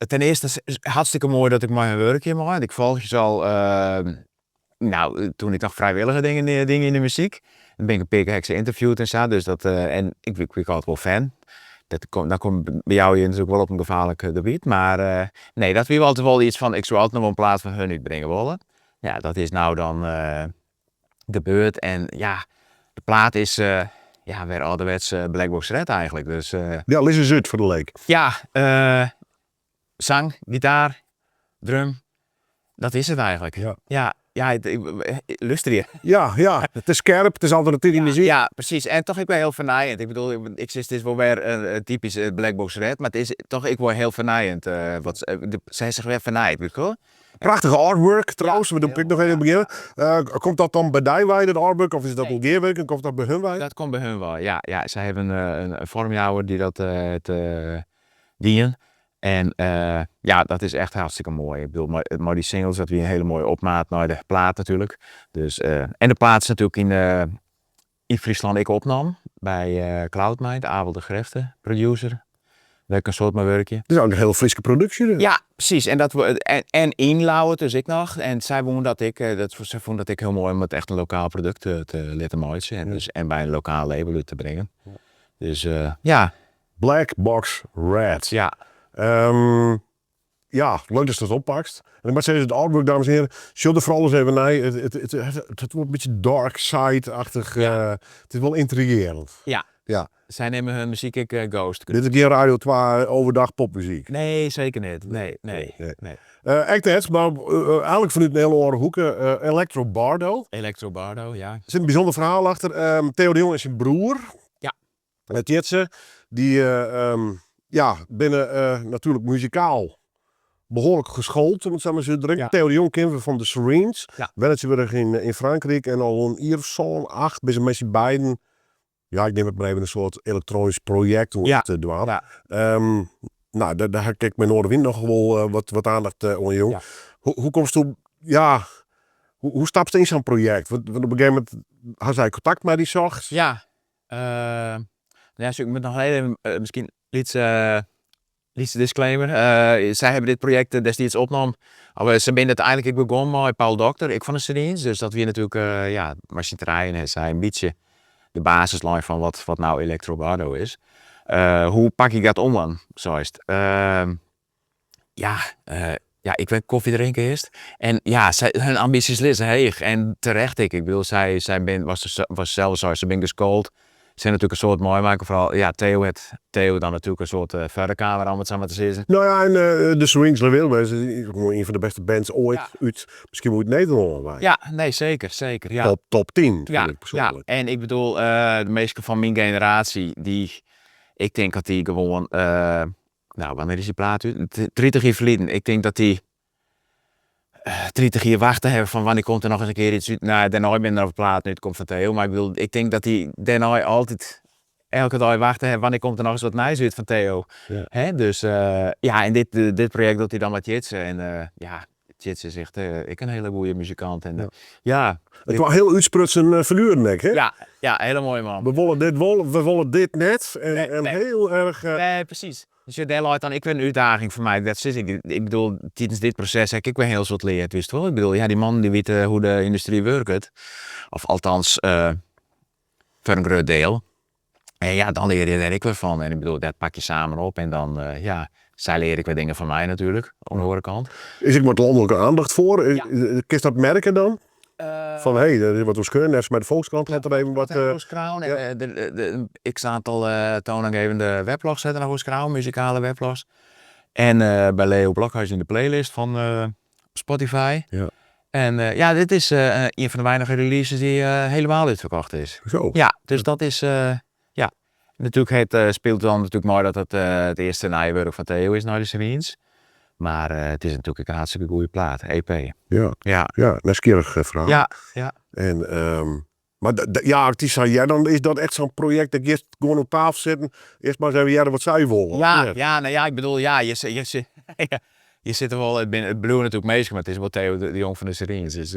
[SPEAKER 2] ten earste is hartstikke moai dat ik mei har wurkje mei, want ik folgje se al, nou, toen ik noch frijwillige dingen die yn de muzyk. Dan bin ik in pear kear ha ik se ynterviewd en sa, dus dat, en ik wie altyd wol fan. Dat komt, dan kom, bejouwe je je natuerlik wol op in gefaarlik gebiet, mar nee, dat wie altyd wol iets fan, ik soe altyd noch wol in plaat fan hun útbringe wolle. Ja, dat is no dan gebeurd en ja, de plaat is ja, wer âlderwets Black Box Red eigentlik, dus.
[SPEAKER 1] Ja, lis ris út foar de leek.
[SPEAKER 2] Ja, sang, gitaar, drum, dat is it eigentlik.
[SPEAKER 1] Ja.
[SPEAKER 2] Ja, ja, ik, lusterje.
[SPEAKER 1] Ja, ja, it is skerp, it is alternative muzyk.
[SPEAKER 2] Ja, presys. En toch ek wer hiel fernijend. Ik bedoel, ik sis it is wol wer in typysk Black Box Red, mar it is toch ek wol hiel fernijend. Wat, se ha sich wer fernijd, witst wol?
[SPEAKER 1] Prachtige artwork trouwens, we ik noch even begjinne. Komt dat dan by dy wei, dat artwork, of is dat in gearwurking? Komt dat by hun wei?
[SPEAKER 2] Dat komt by hun wei, ja. Ja, sy hawwe in foarmjouwer dy't dat het dien. En ja, dat is echt hartstikke moai. Ik bedoel, mei dy singles, dat wie in hiele moaie opmaat nei de plaat natuerlik. Dus, en de plaat is natuerlik yn Fryslân ek opnommen by Cloudmind, Abel de Grefte, producer, wêr't ik in soad mei wurkje.
[SPEAKER 1] Het is ook in hiel Fryske produksje dus.
[SPEAKER 2] Ja, presys. En, dat, en yn Ljouwert dus ek noch. En sy woene dat ek, dat, sy fûnen dat ek hiel moai om it echt in lokaal produkt te litten meitsjen. En, dus, en by in lokaal label út te bringen. Dus ja.
[SPEAKER 1] Black Box Red.
[SPEAKER 2] Ja.
[SPEAKER 1] Ja, leuk datst dat oppakst. En ik moat sizze, it artwork, dames en heren, sjoch der foaral ris even nei. It wurdt in bytsje dark side-achtich. It is wol yntrigearjend.
[SPEAKER 2] Ja.
[SPEAKER 1] Ja.
[SPEAKER 2] Sy neame hun muzyk ek ghost.
[SPEAKER 1] Dit is gjin Radio 2 overdag popmuzyk.
[SPEAKER 2] Nee, seker net. Nee, nee,
[SPEAKER 1] Nee.
[SPEAKER 2] nee.
[SPEAKER 1] Ek net, mar eigentlik fanút in hiele oare hoeke. Electro Bardo.
[SPEAKER 2] Electro Bardo, ja.
[SPEAKER 1] Der sit in bysûnder ferhaal achter. Theo de Jong en syn broer.
[SPEAKER 2] Ja.
[SPEAKER 1] Tjitse, dy ja, binne natuerlik muzikaal behoarlik geschoold, om it sa mar te sizzen.
[SPEAKER 2] Ja.
[SPEAKER 1] Theo de Jong kenne we fan de Serenes.
[SPEAKER 2] Ja.
[SPEAKER 1] Wennet tsjintwurdich yn Frankryk en al in jier of sân, acht binne se mei syn beiden, ja, ik neam it mar even in soart elektroanysk projekt oan it dwaan.
[SPEAKER 2] Ja.
[SPEAKER 1] No, dêr ha ik mei Noardewyn noch wol wat aandacht oan jûn.
[SPEAKER 2] Ja.
[SPEAKER 1] Hoe komsto, ja, hoe stapst yn sa'n projekt? Want op in gegeven momint ha sy kontakt mei dy socht.
[SPEAKER 2] Ja, no ja, ik moat noch even miskien lytse disclaimer. Sy hawwe dit projekt destiids opnommen, of se binne úteinlik ek begûn mei Paul Dokter, ek fan de Serenes. Dus dat wie natuerlik, ja, mei syn trijen ha sy in bytsje de basis lein fan wat no Electro Bardo is. Hoe pak ik dat oan, seist? Ja, ja, ik wit kofje drinke earst. En ja, sy, hun ambysjes lizze heech en terecht ek. Ik bedoel, sy, sy bin, was, was sels sei, se binne geskoald. Se ha natuerlik in soad meimakke, foaral ja, Theo hat Theo dan natuerlik in soad foar de kamera om it sa mar te sizzen.
[SPEAKER 1] No ja, en de Swings Lewis is gewoan ien fan de bêste bands oait út, miskien wol út Nederlân wei.
[SPEAKER 2] Ja, nee seker, seker, ja.
[SPEAKER 1] Top, top tien, fyn
[SPEAKER 2] Ja,
[SPEAKER 1] ik persoanlik.
[SPEAKER 2] ja, en ik bedoel, de minsken fan myn generaasje, dy, ik tink dat dy gewoan, no wannear is dy plaat út? 30 jier ferleden, ik tink dat dy 30 jier wachte hawwe fan wannear komt der noch ris in kear iets út. No, dêrnei binne der noch platen útkommen fan Theo, mar ik bedoel, ik tink dat dy dêrnei altyd elke dei wachte hawwe wannear komt der noch ris wat nijs út fan Theo. Hè, dus ja, en dit, dit projekt docht hy dan mei Tjitse en ja, Tjitse is echt ek in hiele goede muzikant en ja.
[SPEAKER 1] It twa hiel útsprutsen figueren ek, hè?
[SPEAKER 2] Ja, ja, hele moaie man.
[SPEAKER 1] We wolle dit wol, we wolle dit net en hiel erch.
[SPEAKER 2] Nee, presys. Dus dêr leit dan ek wer in útdaging foar my. Dat sis ik, ik bedoel, tidens dit proses ha ik ek wer hiel soad leard, witst wol. Ik bedoel, ja, dy mannen dy witte hoe't de yndustry wurket. Of althans, foar in grut diel. En ja, dan leare je dêr ek wer fan. En ik bedoel, dat pak je samen op en dan, ja, sy leare ek wer dingen fan my natuerlik, oan de oare kant.
[SPEAKER 1] Is ek wat lanlike aandacht foar? Kinst dat merke dan? Fan hé, der is wat oer skreaun, neffens my de Volkskrant hat der even wat.
[SPEAKER 2] Oer skreaun en de x aantal toonaangevende weblogs hat der noch oer skreaun, muzikale weblogs. En by Leo Blokhuis yn de playlist fan Spotify.
[SPEAKER 1] Ja.
[SPEAKER 2] En ja, dit is ien fan de weinige releases dy't helemaal útferkocht is.
[SPEAKER 1] Zo.
[SPEAKER 2] Ja, dus dat is, ja. Natuerlik het spilet dan natuerlik mei dat it it earste nije wurk fan Theo is nei de Serieens. Mar it is natuerlik ek in hartstikke goede plaat, EP.
[SPEAKER 1] Ja.
[SPEAKER 2] Ja.
[SPEAKER 1] Ja, nijsgjirrich ferhaal.
[SPEAKER 2] Ja, ja.
[SPEAKER 1] En, mar ja, as ik dy sa hear, dan is dat echt sa'n projekt dat giest gewoan oan tafel sitten, earst mar ris even hearre wat sy wolle.
[SPEAKER 2] Ja, ja, no ja, ik bedoel, ja, je, je, je sitte wol, it binne, it bliuwe natuerlik minsken, mar it is wol Theo de Jong fan de Serieens, dus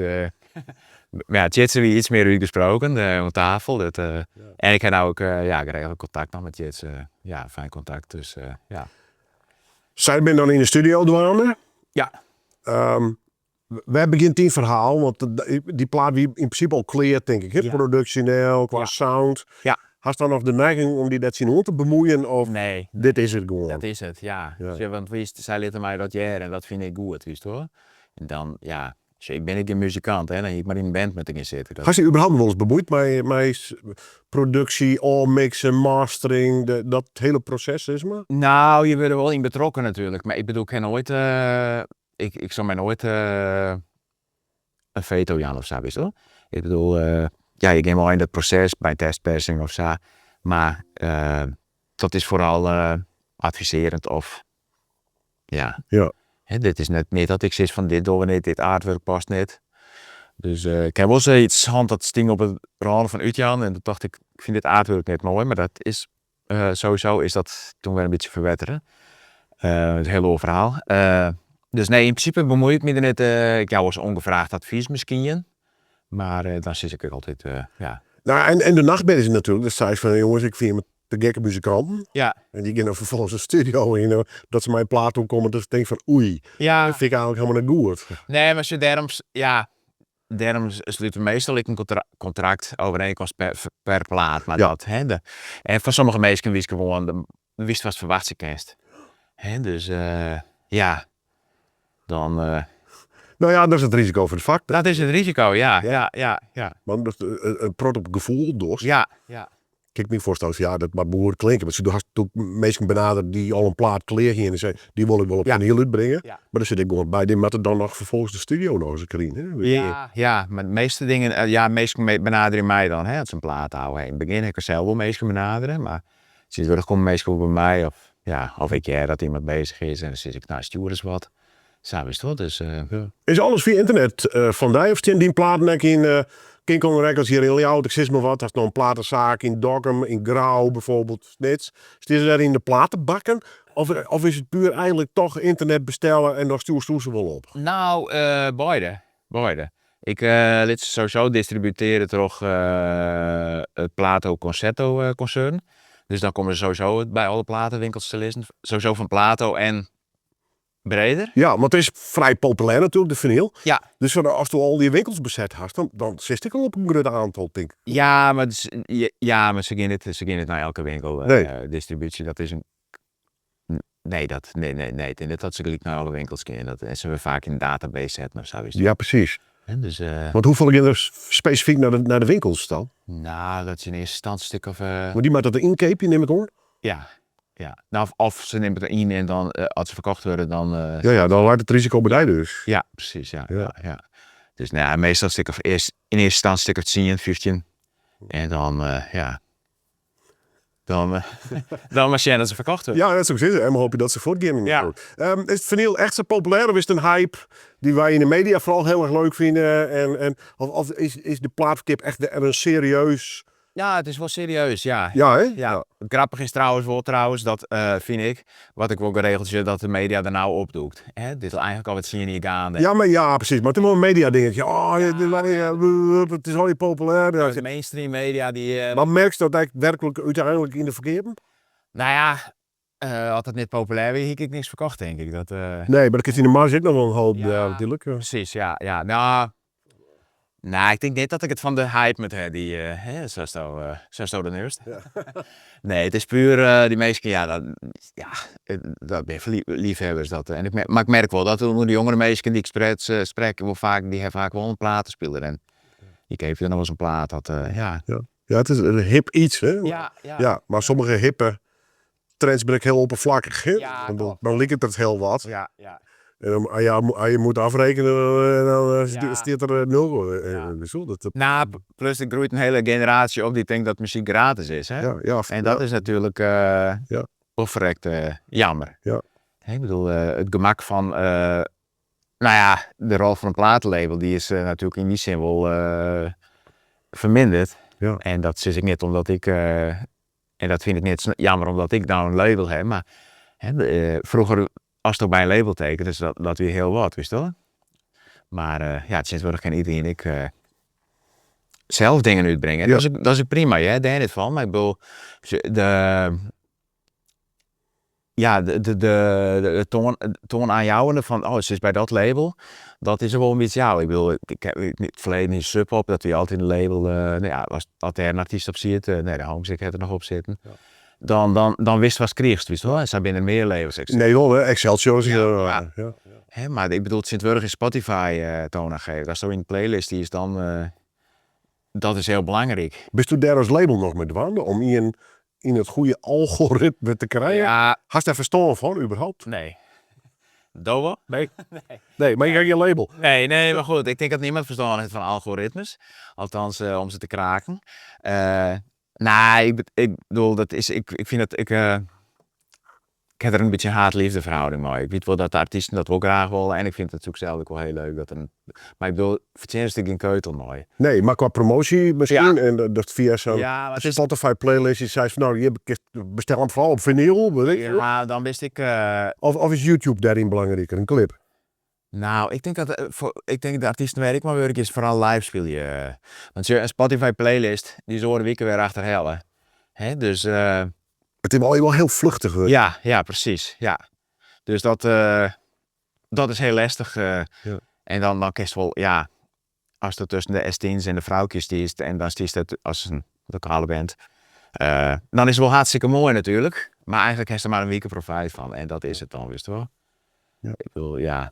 [SPEAKER 2] mar ja, Tjitse wie iets mear útgesproken oan tafel, dat en ik ha no ek, ja, geregeld kontakt noch mei Tjitse, ja, fijn kontakt, dus ja.
[SPEAKER 1] Sy binne dan yn de studio dwaande?
[SPEAKER 2] Ja.
[SPEAKER 1] Wêr begjint dyn ferhaal? Want dy plaat wie yn prinsipe al klear, tink ik, hè? Produksjoneel, kwa sound.
[SPEAKER 2] Ja.
[SPEAKER 1] Hast dan noch de neiging om dy dêr tsjinoan te bemoeien of
[SPEAKER 2] Nee.
[SPEAKER 1] dit is it gewoan?
[SPEAKER 2] Dat is it, ja. Sjoch, want witst, sy litte my dat hearre en dat fyn ik goed, witst wol. En dan, ja, sjoch, ik bin ek gjin muzikant, hè, dan hie ik mar yn in band moatte gean sitte. Dat...
[SPEAKER 1] Hast dy überhaupt noch wolris bemuoid mei produksje, ôfmiksen, mastering, dat hiele proses sis mar?
[SPEAKER 2] Nou, je wurde wol yn betrokken natuerlik, mar ik bedoel, ik ha noait, ik sil my noait in feto jaan of sa, witst wol. Ik bedoel, ja, je gean mei yn dat proses by in testpersing of sa, mar dat is foaral advisearjend of ja.
[SPEAKER 1] Ja.
[SPEAKER 2] Hè, dit is net, net dat ik sis fan dit dogge we net, dit artwork past net. Dus ik ha wol sayts hân dat stie op de râne fan útjaan en doe tocht ik, ik fyn dit artwork net moai, mar dat is sowieso is dat toen wer in bytsje ferbettere. It is in hiel oar ferhaal. Dus nee, yn prinsipe bemoei ik my der net, ik jou wolris ongevraagd advys miskien, mar dan sis ik ek altyd ja.
[SPEAKER 1] Nou, en de nachtmerrie is natuerlik, dat seist fan jonges, ik fyn jimme te gekke muzikanten.
[SPEAKER 2] Ja.
[SPEAKER 1] En dy gean dan ferfolgens de studio yn, dat se mei in plaat oankomme, dat se tinke fan oei,
[SPEAKER 2] Ja.
[SPEAKER 1] dat fyn ik eigentlik helemaal net goed.
[SPEAKER 2] Nee, mar sjoch, dêrom, ja, dêrom slute we meastal ek in kontrakt, overeenkomst per plaat. Mar dat, hè, de, en foar sommige minsken witst gewoan, witst watst ferwachtsje kinst. Hè, dus ja, dan.
[SPEAKER 1] No ja, dat is it risiko fan it fak.
[SPEAKER 2] Dat is it risiko, ja, ja, ja, ja.
[SPEAKER 1] Want datst in protte op gefoel dochst.
[SPEAKER 2] Ja, ja.
[SPEAKER 1] Kin ik my foarstelle, ja, dat moat goed klinke. Want do hast natuerlik minsken benadere dy't al in plaat klear hiene en sei, dy wol ik wol op finyl útbringe.
[SPEAKER 2] Ja.
[SPEAKER 1] Mar der sit ek gewoan by, dy moatte dan noch ferfolgens de studio noch ris krijen. Hè?
[SPEAKER 2] Ja, ja, mar de measte dingen, ja, minsken benaderje my dan, hè, as se in plaat hawwe. Yn it begjin ha ik sels wol minsken benadere, mar tsjintwurdich komme minsken wol by my of, ja, of ik hear dat iemand bezich is en dan sis ik, no, stjoer ris wat. Sa witst wol, dus.
[SPEAKER 1] Is alles fia ynternet fan dy of stean dyn platen ek yn King Kong Records hjir yn Ljouwert, ik sis mar wat, hast noch in platesaak yn Dokkum, yn Grou bijvoorbeeld, Snits. Stean se dêr yn de platebakken of is it puer eigenlik toch ynternet bestelle en dan stjoersto se wol op?
[SPEAKER 2] Nou, beide. Beide. Ik lit se sowieso distributearje troch it Plato Concerto konsern. Dus dan komme se sowieso by alle platewinkels te lizzen. Sowieso fan Plato en breder.
[SPEAKER 1] Ja, want it is frij populêr natuerlik, de finyl.
[SPEAKER 2] Ja.
[SPEAKER 1] Dus asto al dy winkels beset hast, dan sitst ek al op in grut oantal, tink ik.
[SPEAKER 2] Ja, mar, ja, mar se gean net, se gean net nei elke winkel.
[SPEAKER 1] Nee.
[SPEAKER 2] Distribúsje, dat is in Nee, dat, nee, nee, nee. Ik tink net dat se gelyk nei alle winkels gean. Dat, en se wurde faak yn in database setten of sa, witst.
[SPEAKER 1] Ja, presys.
[SPEAKER 2] Hè, dus,
[SPEAKER 1] Want hoefolle gean der spesifyk nei de winkels dan?
[SPEAKER 2] Nou, dat is yn earste ynstânsje in stik of...
[SPEAKER 1] Want dy moatte dat ynkeapje, nim ik oan?
[SPEAKER 2] Ja, ja. Nou, of se nimme it yn en dan, as se ferkocht wurde, dan...
[SPEAKER 1] Ja, ja, dan leit it risiko by dy dus.
[SPEAKER 2] Ja, presys, ja. Ja. Dus no ja, meastal in stik of earst, yn earste ynstânsje in stik of tsien, 15. En dan, ja, dan, dan mar sjen dat se ferkocht wurde.
[SPEAKER 1] Ja, dat soe ik sizze. En hoopje dat se fuortgean.
[SPEAKER 2] Ja.
[SPEAKER 1] Is it finyl echt sa populêr of is it in hype dy't wy yn de media foaral hiel erch leuk fine? En, of is de plaatferkeap echt wer in serieus...
[SPEAKER 2] Ja, it is wol serieus, ja.
[SPEAKER 1] Ja, hè?
[SPEAKER 2] Ja. Grappich is trouwens wol trouwens dat, fyn ik, wat ik wol geregeld sjoch, dat de media der no opdûkt. Hè, dit is eigenlik al wat tsien jier geande.
[SPEAKER 1] Ja, mar ja, presys. Mar it is wol in media-dingetje. Oh, it is allegear populêr.
[SPEAKER 2] De mainstream media dy.
[SPEAKER 1] Mar merkst dat ek werklik úteinlik yn de ferkeapen?
[SPEAKER 2] Nou ja, as it net populêr wie, hie ik ek niks ferkocht, tink ik. Dat,
[SPEAKER 1] Nee, mar dan kinst yn de marge ek noch wol in hoop, ja, natuerlik.
[SPEAKER 2] Presys, ja, ja. No, nee, ik tink net dat ik it fan de hype moat ha, dy, hè, sa'tsto, sa'tsto dat neamst. Nee, it is puer dy minsken, ja, dat, ja, dat binne leafhebbers. Dat, en ik, mar ik merk wol dat ûnder de jongere minsken dy't ik sprek, wol faak, dy ha faak wol in platenspiler en dy keapje dan noch wolris in plaat. Dat, ja.
[SPEAKER 1] Ja, it is in hip iets, hè?
[SPEAKER 2] Ja, ja.
[SPEAKER 1] Ja, mar sommige hippe trends binne ek hiel oppervlakkich, hè?
[SPEAKER 2] Ja, kloppet.
[SPEAKER 1] Dan liket it hiel wat.
[SPEAKER 2] Ja, ja.
[SPEAKER 1] En dan, as je moet afrekenen, dan stiet der nul.
[SPEAKER 2] Ja. Nou, plus der groeit in hiele generaasje op dy't tinkt dat muzyk gratis is, hè?
[SPEAKER 1] Ja, ja.
[SPEAKER 2] En dat is natuerlik wol ferrekt jammer.
[SPEAKER 1] Ja.
[SPEAKER 2] Hè, ik bedoel, it gemak fan, nou ja, de rol fan in platelabel, dy is natuerlik yn dy sin wol ferminderd.
[SPEAKER 1] Ja.
[SPEAKER 2] En dat sis ik net omdat ik, en dat fyn ik net jammer omdat ik no in label ha, mar hè, froeger asto by in label tekenes, dat wie hiel wat, witst wol. Mar ja, tsjintwurdich kin iderien ek sels dingen útbringe.
[SPEAKER 1] Ja.
[SPEAKER 2] Dat is ek prima hear, dêr net fan, mar ik bedoel, de, ja, de toanaanjouwende fan oh, se is by dat label, dat is der wol in bytsje ôf. Ik bedoel, ik ha yn it ferleden yn Sub Pop, dat wie altyd in label, no ja, as dêr in artyst op siet, nee, de Homesick hat der noch op sitten, dan, dan witst watst kriichst, witst wol. En sa binne der mear labels.
[SPEAKER 1] Yn Nederlân, hè? Excelsior is ja.
[SPEAKER 2] Ja. Hè, mar ik bedoel, tsjintwurdich is Spotify toonaangevend. Asto yn in playlist stiest, dan, dat is hiel belangryk.
[SPEAKER 1] Bisto dêr as label noch mei dwaande om ien yn it goede algoritme te krijen?
[SPEAKER 2] Ja.
[SPEAKER 1] Hast dêr ferstân fan überhaupt?
[SPEAKER 2] Nee. Do wol?
[SPEAKER 1] Nee. Nee, mar ik ha gjin label.
[SPEAKER 2] Nee, nee, mar goed, ik tink dat niemand ferstân hat fan algoritmes. Althans, om se te kraken. Nee, ik bedoel, dat is, ik fyn dat, ik ha der in bytsje in haat-leafde ferhâlding mei. Ik wit wol dat de artysten dat wol graach wolle en ik fyn it natuerlik sels ek wol hiel leuk dat in, mar ik bedoel, fertsjinnest der gjin keutel mei.
[SPEAKER 1] Nee, mar kwa promoasje miskien en dat fia sa'n
[SPEAKER 2] Ja, mar it is
[SPEAKER 1] Spotify playlist, dy seist fan no, hjir kinst bestel him foaral op finyl, weet ik veel.
[SPEAKER 2] Ja, dan bist ek.
[SPEAKER 1] Of is YouTube dêryn belangriker, in klip?
[SPEAKER 2] Nou, ik tink dat, ik tink de artysten wêr't ik mei wurkje is foaral live spylje. Want sjoch, in Spotify playlist, dy is oare wike wer achterhelle. Hè, dus.
[SPEAKER 1] It is wol hiel fluchtich wurden.
[SPEAKER 2] Ja, ja, presys, ja. Dus dat, dat is hiel lestich. En dan, dan kinst wol, ja, ast tusken de S-tien's en de Froukjes stiest en dan stiest dêr as in lokale band, dan is it wol hartstikke moai natuerlik, mar eigenlik hast der mar in wike profijt fan en dat is it dan, witst wol.
[SPEAKER 1] Ja.
[SPEAKER 2] Ik bedoel, ja.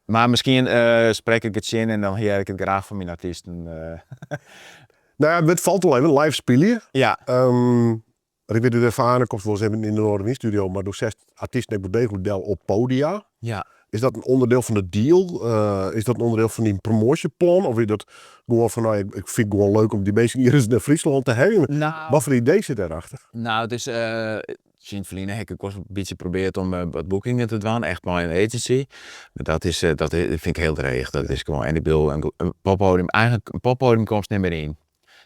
[SPEAKER 2] Mar miskien sprek ik it tsjin en dan hear ik it graach fan myn artysten.
[SPEAKER 1] Nou ja, it falt al even, live spylje.
[SPEAKER 2] Ja.
[SPEAKER 1] Ik wit út erfaring, komst wolris even yn de Noardewyn studio, mar do setst artysten ek wol deeglik del op podia.
[SPEAKER 2] Ja.
[SPEAKER 1] Is dat in ûnderdiel fan de deal? Is dat in ûnderdiel fan dyn promoasjeplan? Of is dat gewoan fan, no, ik fyn it gewoan leuk om dy minsken hjir ris nei Fryslân te heljen?
[SPEAKER 2] Nou,
[SPEAKER 1] Wat foar idee sit dêrachter?
[SPEAKER 2] Nou, it is, tsjin it ferline ha ik ek wolris in bytsje probearre om wat boekingen te dwaan, echt mei in agency. Mar dat is, dat fyn ik hiel dreech. Dat is gewoan, en ik bedoel, in poppodium, eigenlik in poppodium komst net mear yn.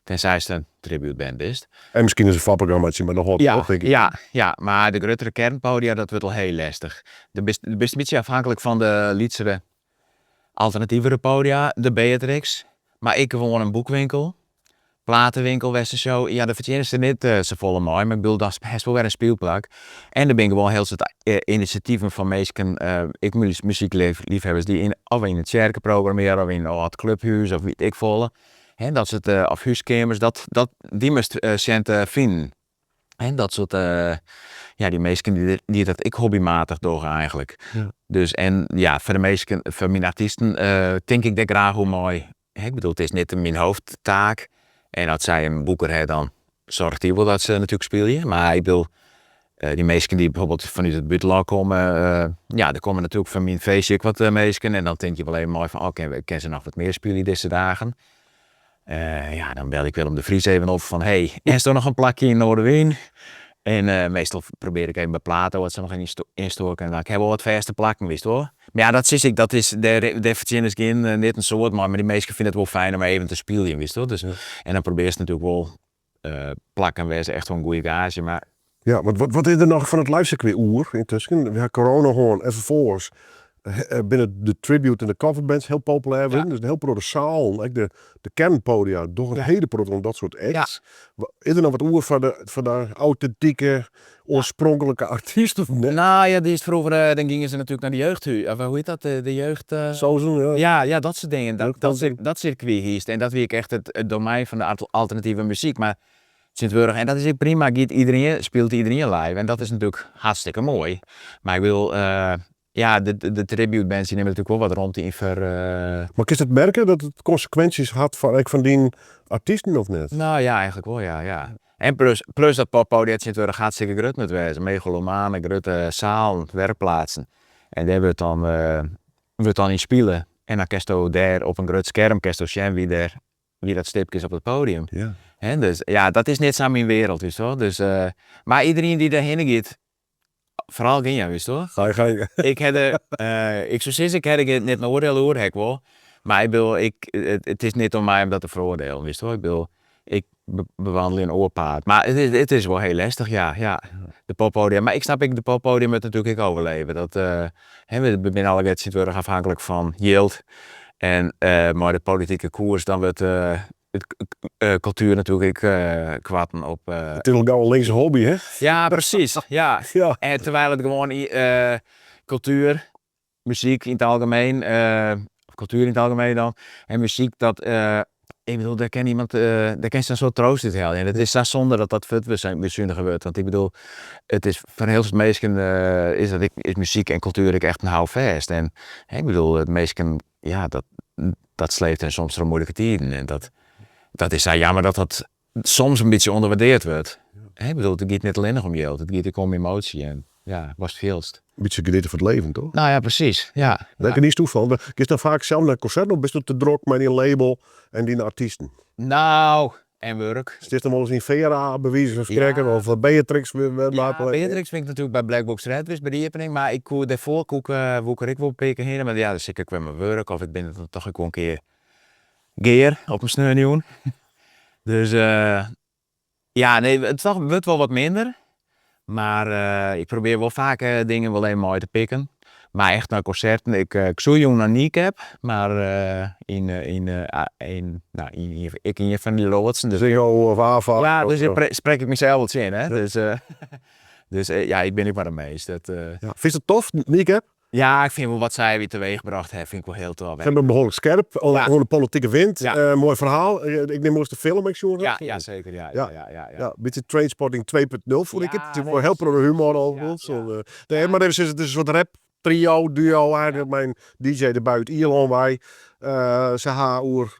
[SPEAKER 2] Tenzijst in tribute band bist.
[SPEAKER 1] En miskien is in foarprogrammatsje, mar dan hâldt it op, tink ik.
[SPEAKER 2] Ja, ja, mar de gruttere kearnpodia, dat wurdt al hiel lestich. Do bist, do bist in bytsje afhanklik fan de lytsere alternativere podia, de Beatrix, mar ek gewoan in boekwinkel, platewinkel wêr'tst in show, ja, dêr fertsjinnest net safolle mei, mar ik bedoel, dan hast wol wer in spylplak. En der binne gewoan hiel soad inisjativen fan minsken, ek muzykleafhawwers, dy't yn, of yn in tsjerke programmearje of yn in âld kluphûs of wit ik folle. Hè, dat soart, of húskeamers, dat, dat, dy moatst sjen te finen. En dat soart, ja, dy minsken dy't dat ek hobbymatich dogge eigenlik. Dus en ja, foar de minsken, foar myn artysten tink ik dêr graach oer mei. Hè, ik bedoel, it is net myn hoofdtaak. En as sy in boeker ha, dan soarget dy wol dat se natuerlik spylje. Mar ik bedoel, dy minsken dy't bijvoorbeeld fanút it bûtenlân komme, ja, der komme natuerlik foar myn feestje ek wat minsken en dan tink je wol even mei fan, oh, kinne se noch wat mear spylje dizze dagen? Ja, dan belje ik Willem de Vries even op fan, hey, is der noch in plakje yn Noardewyn? En meastal probearje ik even by Plato as se noch ynstoar kinne. Ik ha wol wat fêste plakken, witst wol. Mar ja, dat sis ik, dat is, dêr, dêr fertsjinnest gjin, net in soad mei, mar dy minsken fine it wol fijn om even te spyljen, witst wol. Dus, en dan probearst natuerlik wol plakken wêr't se echt wol in goede gaazje, mar.
[SPEAKER 1] Ja, want wat is der noch fan it live sirkwy oer yntusken? We ha corona hân en ferfolgens binne de tribute en de coverbands hiel populêr wurden. Dus in hiel protte sealen, ek de kernpodia, dogge in hiele protte oan dat soart acts. Is der noch wat oer foar de autentike, oarspronklike artyst of net?
[SPEAKER 2] Nou ja, dy is froeger, dan gyngen se natuerlik nei de jeugdhûs, of hoe hjit dat, de jeugd...
[SPEAKER 1] Sozen, ja.
[SPEAKER 2] Ja, ja, dat soart dingen. Dat sirkwy hiest en dat wie ek echt it domein fan de alternative muzyk. Mar tsjintwurdich, en dat is ek prima, giet iderien, spilet iderien live en dat is natuerlik hartstikke moai. Mar ik bedoel, ja, de tribute bands dy nimme natuerlik wol wat romte yn foar.
[SPEAKER 1] Mar kinst it merke dat it konsekwinsjes hat foar ek fan dyn artysten of net?
[SPEAKER 2] No ja, eigenlik wol ja, ja. En plus, plus dat poppodia tsjintwurdich hartstikke grut moat wêze, megalomane grutte sealen, werkplaatsen. En dêr wurdt dan, wurdt dan yn spile. En dan kinsto dêr op in grut skerm kinsto sjen wie dêr, wie dat stipke is op it podium.
[SPEAKER 1] Ja.
[SPEAKER 2] Hè, dus ja, dat is net sa myn wereld, witst wol. Dus, mar iderien dy't dêrhinne giet, Foaral gean, witst wol.
[SPEAKER 1] Ga je gang.
[SPEAKER 2] Ik ha der, ik soe sizze, ik ha der net in oardiel oer, ha ik wol. Mar ik bedoel, ik, it is net oan my om dat te feroardielen, witst wol. Ik bedoel, ik bewandelje in oar paad. Mar it is, it is wol hiel lestich, ja, ja. De poppoadia, mar ik snap ek, de poppoadia moat natuerlik ek overleve. Dat, hè, we binne allegear tsjintwurdich afhanklik fan jild. En mei de politike koers, dan wurdt kultuer natuerlik ek koarten op.
[SPEAKER 1] It is al gau in linkse hobby, hè?
[SPEAKER 2] Ja, presys. Ja.
[SPEAKER 1] Ja.
[SPEAKER 2] En terwijl it gewoan kultuer, muzyk yn it algemeen, of kultuer yn it algemeen dan, en muzyk dat, ik bedoel, dêr kin iemand, dêr kinst in soad troost út helje. En it is sa sonde dat dat fuortbesunige wurdt, want ik bedoel, it is foar in hiel soad minsken is dat ek, is muzyk en kultuer ek echt in houvêst. En hè, ik bedoel, minsken, ja, dat, dat sleept hen soms troch moeilike tiden. En dat, dat is sa jammer dat dat soms in bytsje ûnderwaardeard wurdt. Hè, ik bedoel, it giet net allinnich om jild, it giet ek om emoasje en ja, watst fielst.
[SPEAKER 1] In bytsje geniete fan it leven, toch?
[SPEAKER 2] Nou ja, presys, ja.
[SPEAKER 1] Dêr genietsto fan. Giest dan faak sels nei konserten of bisto te drok mei dyn label en dyn artysten?
[SPEAKER 2] Nou, en wurk.
[SPEAKER 1] Stiest dan wolris yn Vera, by wize fan sprekken, of Beatrix?
[SPEAKER 2] Ja, Beatrix bin ik natuerlik by Black Box Red west by de iepening, mar ik koe dêrfoar koe ik, woe ik der ek wol in pear kear hinne, mar ja, dan sit ik ek wer mei wurk of ik bin dan toch ek wol in kear gear op in sneonjûn. Dus ja, nee, it wurdt wol wat minder, mar ik probearje wol faak dingen wol even mei te pikken. Mar echt nei konserten, ik soe jûn nei Kneecap, mar yn, yn, yn, no, yn, ek ien fan dy loadsen. Dus,
[SPEAKER 1] Ziggo of AFAS?
[SPEAKER 2] Ja, dus dêr sprek ik mysels wol tsjin, hè. Dus, dus ja, ik bin ek mar in mins. Dat,
[SPEAKER 1] Ja. Fynst it tof, Kneecap?
[SPEAKER 2] Ja, ik fyn wol wat sy teweechbrocht ha, fyn ik wol hiel tof.
[SPEAKER 1] Se binne behoarlik skerp, oan de politike wind.
[SPEAKER 2] Ja.
[SPEAKER 1] Moai ferhaal. Ik nim oan datst de film ek sjoen hast.
[SPEAKER 2] Ja, ja, seker. Ja, ja, ja, ja.
[SPEAKER 1] Ja, bytsje Trainspotting 2.0 fûn ik it.
[SPEAKER 2] Ja,
[SPEAKER 1] It is wol hiel protte humor al.
[SPEAKER 2] Ja, ja.
[SPEAKER 1] Nee, mar even sizze, it is in soart rap trio, duo eigenlik, mei in DJ derby út Ierlân wei. Se ha oer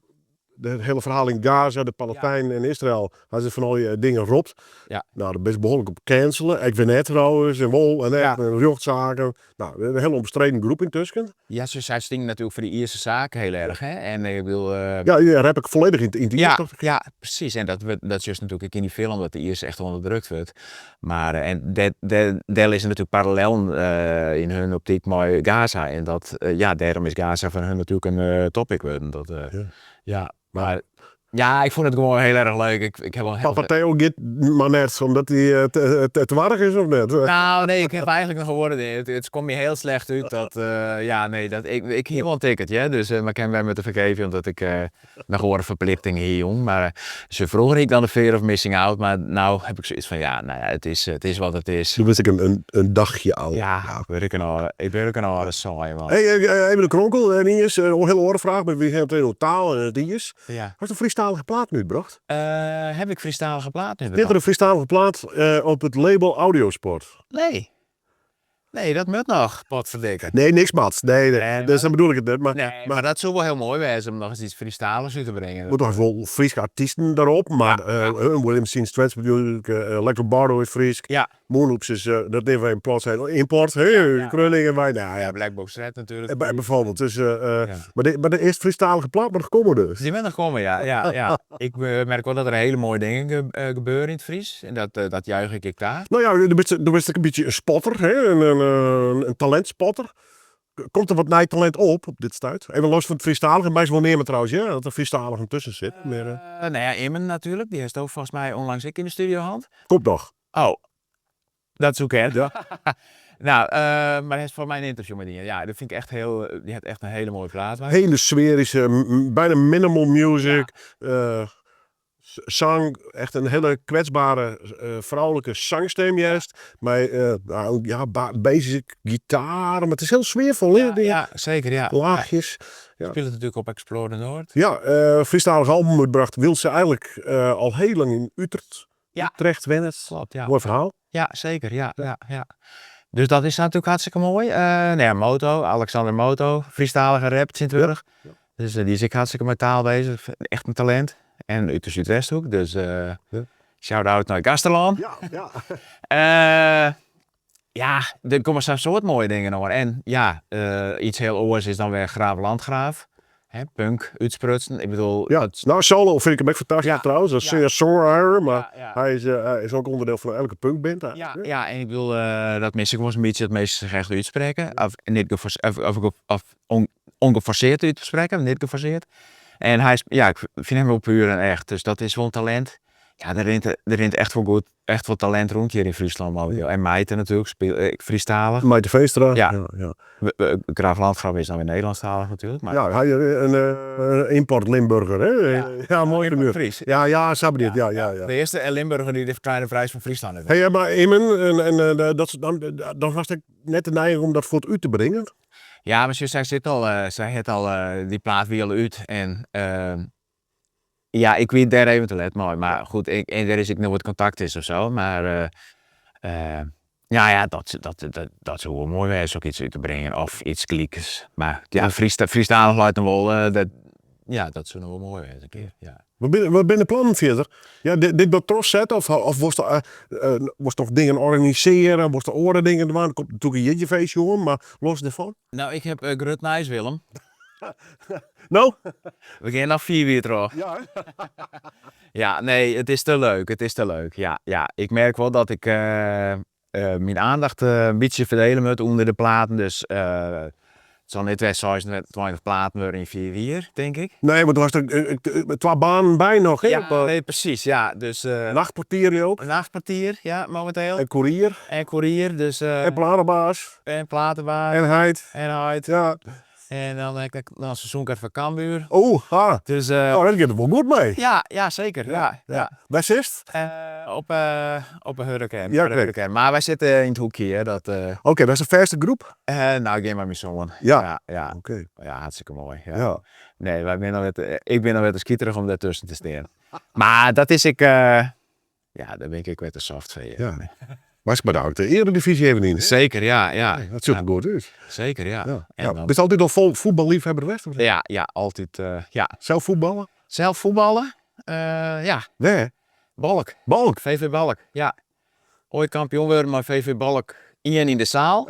[SPEAKER 1] de hiele ferhaal yn Gaza, de Palestijnen en Israel, ha se fan allegear dingen ropt.
[SPEAKER 2] Ja.
[SPEAKER 1] Nou, dêr bist behoarlik op cancele. Ek wer net trouwens, en wol en net,
[SPEAKER 2] Ja.
[SPEAKER 1] en rjochtsaken. Nou, in hiele omstreden groep yntusken.
[SPEAKER 2] Ja, se sy stiene natuerlik foar de Ierse saak hiel erch, hè. En ik bedoel,
[SPEAKER 1] Ja, ja, rap ik folledich yn it Iersk,
[SPEAKER 2] Ja,
[SPEAKER 1] toch?
[SPEAKER 2] ja, presys. En dat wurdt, dat sjochst natuerlik ek yn dy film, dat de Ierse echt ûnderdrukt wurdt. Mar, en dêr, dêr, dêr lizze natuerlik parallellen yn hun optyk mei Gaza. En dat, ja, dêrom is Gaza foar hun natuerlik in topic wurden. Dat,
[SPEAKER 1] Ja.
[SPEAKER 2] ja, mar ja, ik fûn it gewoan hiel erch leuk. Ik, ik ha wol
[SPEAKER 1] Papa Theo giet mar net, omdat hy te warch is of net?
[SPEAKER 2] Nou, nee, ik ha eigenlik noch oare dingen. It komt my hiel slecht út dat, ja, nee, dat, ik, ik hie wol in ticket, hear, dus, mar ik ha him wer moatte fergeefje omdat ik noch oare ferplichtingen hie jûn. Mar se froeger hie ik dan de fear of missing out, mar no ha ik soiets fan ja, no ja, it is, it is wat it is.
[SPEAKER 1] Do bist ek in dachje âld.
[SPEAKER 2] Ja, wurd ik in âlde, ik wurd ek in âlde saaie man.
[SPEAKER 1] Hey, even de kronkel, Rinus, in hiele oare fraach, mar we ha it even oer taal en it Iersk.
[SPEAKER 2] Ja.
[SPEAKER 1] Hast in Frysktalige Frysktalige platen útbrocht?
[SPEAKER 2] Haw ik Frysktalige platen
[SPEAKER 1] Stiet der in Frysktalige plaat op it label Audiosport?
[SPEAKER 2] Nee. Nee, dat moat noch, potferdikke.
[SPEAKER 1] Nee, niks moat. Nee, nee. Dus dan bedoel ik it net. Mar,
[SPEAKER 2] Nee, mar dat soe wol hiel moai wêze om noch ris iets Frysktalichs út te bringen.
[SPEAKER 1] Moat noch wol Fryske artysten derop, mar William Sien Stretch natuerlik, Electro Bardo is Frysk. Moonloops is, dat neame wy in plat sein, import, hè, Groningen wei, nou ja.
[SPEAKER 2] Black Box Red natuerlik.
[SPEAKER 1] Bijvoorbeeld, dus, mar de earste Frysktalige plaat moat noch komme dus.
[SPEAKER 2] Dy moat noch komme, ja. Ja, ja. Ik merk wol dat der hiele moaie dingen gebeure yn it Frysk en dat juich ik ek ta.
[SPEAKER 1] No ja, do bist, do bist ek in bytsje in spotter, hè, in talintspotter. Komt der wat nij talint op, op dit stuit? Even los fan it Frysktalige, meist wol neame trouwens, hear, dat der Frysktaligen tusken sit.
[SPEAKER 2] No ja, Immen natuerlik, dy hasto folgens my ûnlangs ek yn de studio hân.
[SPEAKER 1] Komt noch.
[SPEAKER 2] Oh, dat soe kinne. Ja. Nou, mar hy hat foar my in ynterview mei dien. Ja, dat fyn ik echt hiel, dy hat echt in hiele moaie plaat makke.
[SPEAKER 1] Hiele sfearyske, bijna minimal music, sang, echt in hiele kwetsbere froulike sangstim hearst, mei ja, basic gitaar, mar it is hiel sfearfol, hè?
[SPEAKER 2] Ja, seker, ja.
[SPEAKER 1] Laachjes.
[SPEAKER 2] Ja. Spilet natuerlik op Explore the North.
[SPEAKER 1] Ja, Frysktalich album útbrocht, wylst se eigenlik al hiel lang yn Utert Utrecht wennet.
[SPEAKER 2] Kloppet, ja.
[SPEAKER 1] Moai ferhaal.
[SPEAKER 2] Ja, seker, ja, ja, ja. Dus dat is natuerlik hartstikke moai. No ja, Moto, Alexander Moto, Frysktalige rap tsjintwurdich. Dus dy is ek hartstikke mei taal bezich, echt in talint. En út de Súdwesthoek, dus shout-out nei Gaasterlân.
[SPEAKER 1] Ja, ja.
[SPEAKER 2] Ja, der komme sa'n soad moaie dingen oan. En ja, iets hiel oars is dan wer Graaf Landgraaf. Hè, punk útsprutsen. Ik bedoel,
[SPEAKER 1] Ja,
[SPEAKER 2] dat
[SPEAKER 1] nou solo vind ik hem ek fantastysk trouwens. Dat is singer-songwriter, mar
[SPEAKER 2] Ja,
[SPEAKER 1] hy is, hy is ek ûnderdiel fan elke punkband eigenlik.
[SPEAKER 2] Ja, ja, en ik bedoel, dat mis ik wolris in bytsje, dat minsken sich echt útsprekke. Of net of, of, of ongeforseerd útsprekke, net geforseerd. En hy is, ja, ik fyn him wol puer en echt, dus dat is wol in talint. Ja, der rint, der rint echt wol goed, echt wol talint rûn hjir yn Fryslân momenteel. En Meite natuerlik, ek Frysktalich.
[SPEAKER 1] Meite Veenstra.
[SPEAKER 2] Ja.
[SPEAKER 1] Ja,
[SPEAKER 2] ja. Graaf Landgraaf is dan wer Nederlânsktalich natuerlik. Mar
[SPEAKER 1] Ja, hy in import Limburger, hè?
[SPEAKER 2] Ja,
[SPEAKER 1] ja moai
[SPEAKER 2] Import Fries.
[SPEAKER 1] Ja, ja, sa bedoel ja, ja, ja.
[SPEAKER 2] De earste Limburger dy't de Kleine Prijs fan Fryslân hat.
[SPEAKER 1] Hey, mar immen, en dat, dan, dan hast ek net de neiging om dat fuort út te bringen?
[SPEAKER 2] Ja, mar sjoch, sy sit al, sy hat al, dy plaat wie al út en Ja, ik wie dêr even te let mei, mar goed, ik, en der is ek noait kontakt is of zo, mar ja, ja, dat, dat, dat soe wol moai wêze om iets út te bringen of iets gelikens. Mar ja, Frysktalich leit noch wol, dat, ja, dat soe noch wol moai wêze in kear, ja.
[SPEAKER 1] Wat binne, wat binne de plannen fierder? Ja, dit, dit wat trochsette of, of wolst, wolst noch dingen organisearje, wolst oare dingen dwaan? Komt natuerlik in jierdeifeestje oan, mar los dêrfan?
[SPEAKER 2] No, ik ha grut nijs, Willem.
[SPEAKER 1] No?
[SPEAKER 2] We gean noch 4 jier troch.
[SPEAKER 1] Ja,
[SPEAKER 2] Ja, nee, it is te leuk. It is te leuk. Ja, ja. Ik merk wol dat ik myn oandacht in bytsje ferdele moat ûnder de platen. Dus it sil net wer 26 platen wurde yn 4 jier, tink ik.
[SPEAKER 1] Nee, want do hast der twa banen by noch, hè?
[SPEAKER 2] Ja, nee, presys, ja. Dus,
[SPEAKER 1] Nachtportier ook.
[SPEAKER 2] Nachtportier, ja, mominteel.
[SPEAKER 1] En koerier.
[SPEAKER 2] En koerier, dus...
[SPEAKER 1] En platenbaas.
[SPEAKER 2] En platenbaas.
[SPEAKER 1] En heit.
[SPEAKER 2] En heit.
[SPEAKER 1] Ja.
[SPEAKER 2] En dan ha ik noch in seizoenkaart foar Cambuur.
[SPEAKER 1] Oeh, ha.
[SPEAKER 2] Dus,
[SPEAKER 1] oh, dat giet der wol goed mei.
[SPEAKER 2] Ja, ja, seker. Ja, ja.
[SPEAKER 1] Wêr sitst?
[SPEAKER 2] Op, op 'e Hurricane.
[SPEAKER 1] Ja,
[SPEAKER 2] Op de Hurricane. Mar wy sitte yn it hoekje, hear. Dat,
[SPEAKER 1] Oké, dat is in fêste groep?
[SPEAKER 2] No, ik gean mei myn soan.
[SPEAKER 1] Ja.
[SPEAKER 2] Ja, ja.
[SPEAKER 1] Oké.
[SPEAKER 2] Ja, hartstikke moai. Ja.
[SPEAKER 1] Ja.
[SPEAKER 2] Nee, wy binne noch net, ik bin noch wer te skiterich om dêrtusken te stean. Mar dat is ek, ja, dêr bin ik ek wer te soft foar.
[SPEAKER 1] Ja. Mar mar dan de earedivyzje even yn.
[SPEAKER 2] Seker, ja, ja.
[SPEAKER 1] Dat sjocht der goed út.
[SPEAKER 2] Seker, ja.
[SPEAKER 1] Ja.
[SPEAKER 2] En
[SPEAKER 1] Ja.
[SPEAKER 2] dan-
[SPEAKER 1] Bist altyd al fol fuotballeafhawwer west? Of net?
[SPEAKER 2] Ja, ja, altyd, ja.
[SPEAKER 1] Sels fuotballe?
[SPEAKER 2] Sels fuotballe? Ja.
[SPEAKER 1] Wêr?
[SPEAKER 2] Balk.
[SPEAKER 1] Balk?
[SPEAKER 2] VV Balk, ja. Oait kampioen wurden mei VV Balk ien yn de saal.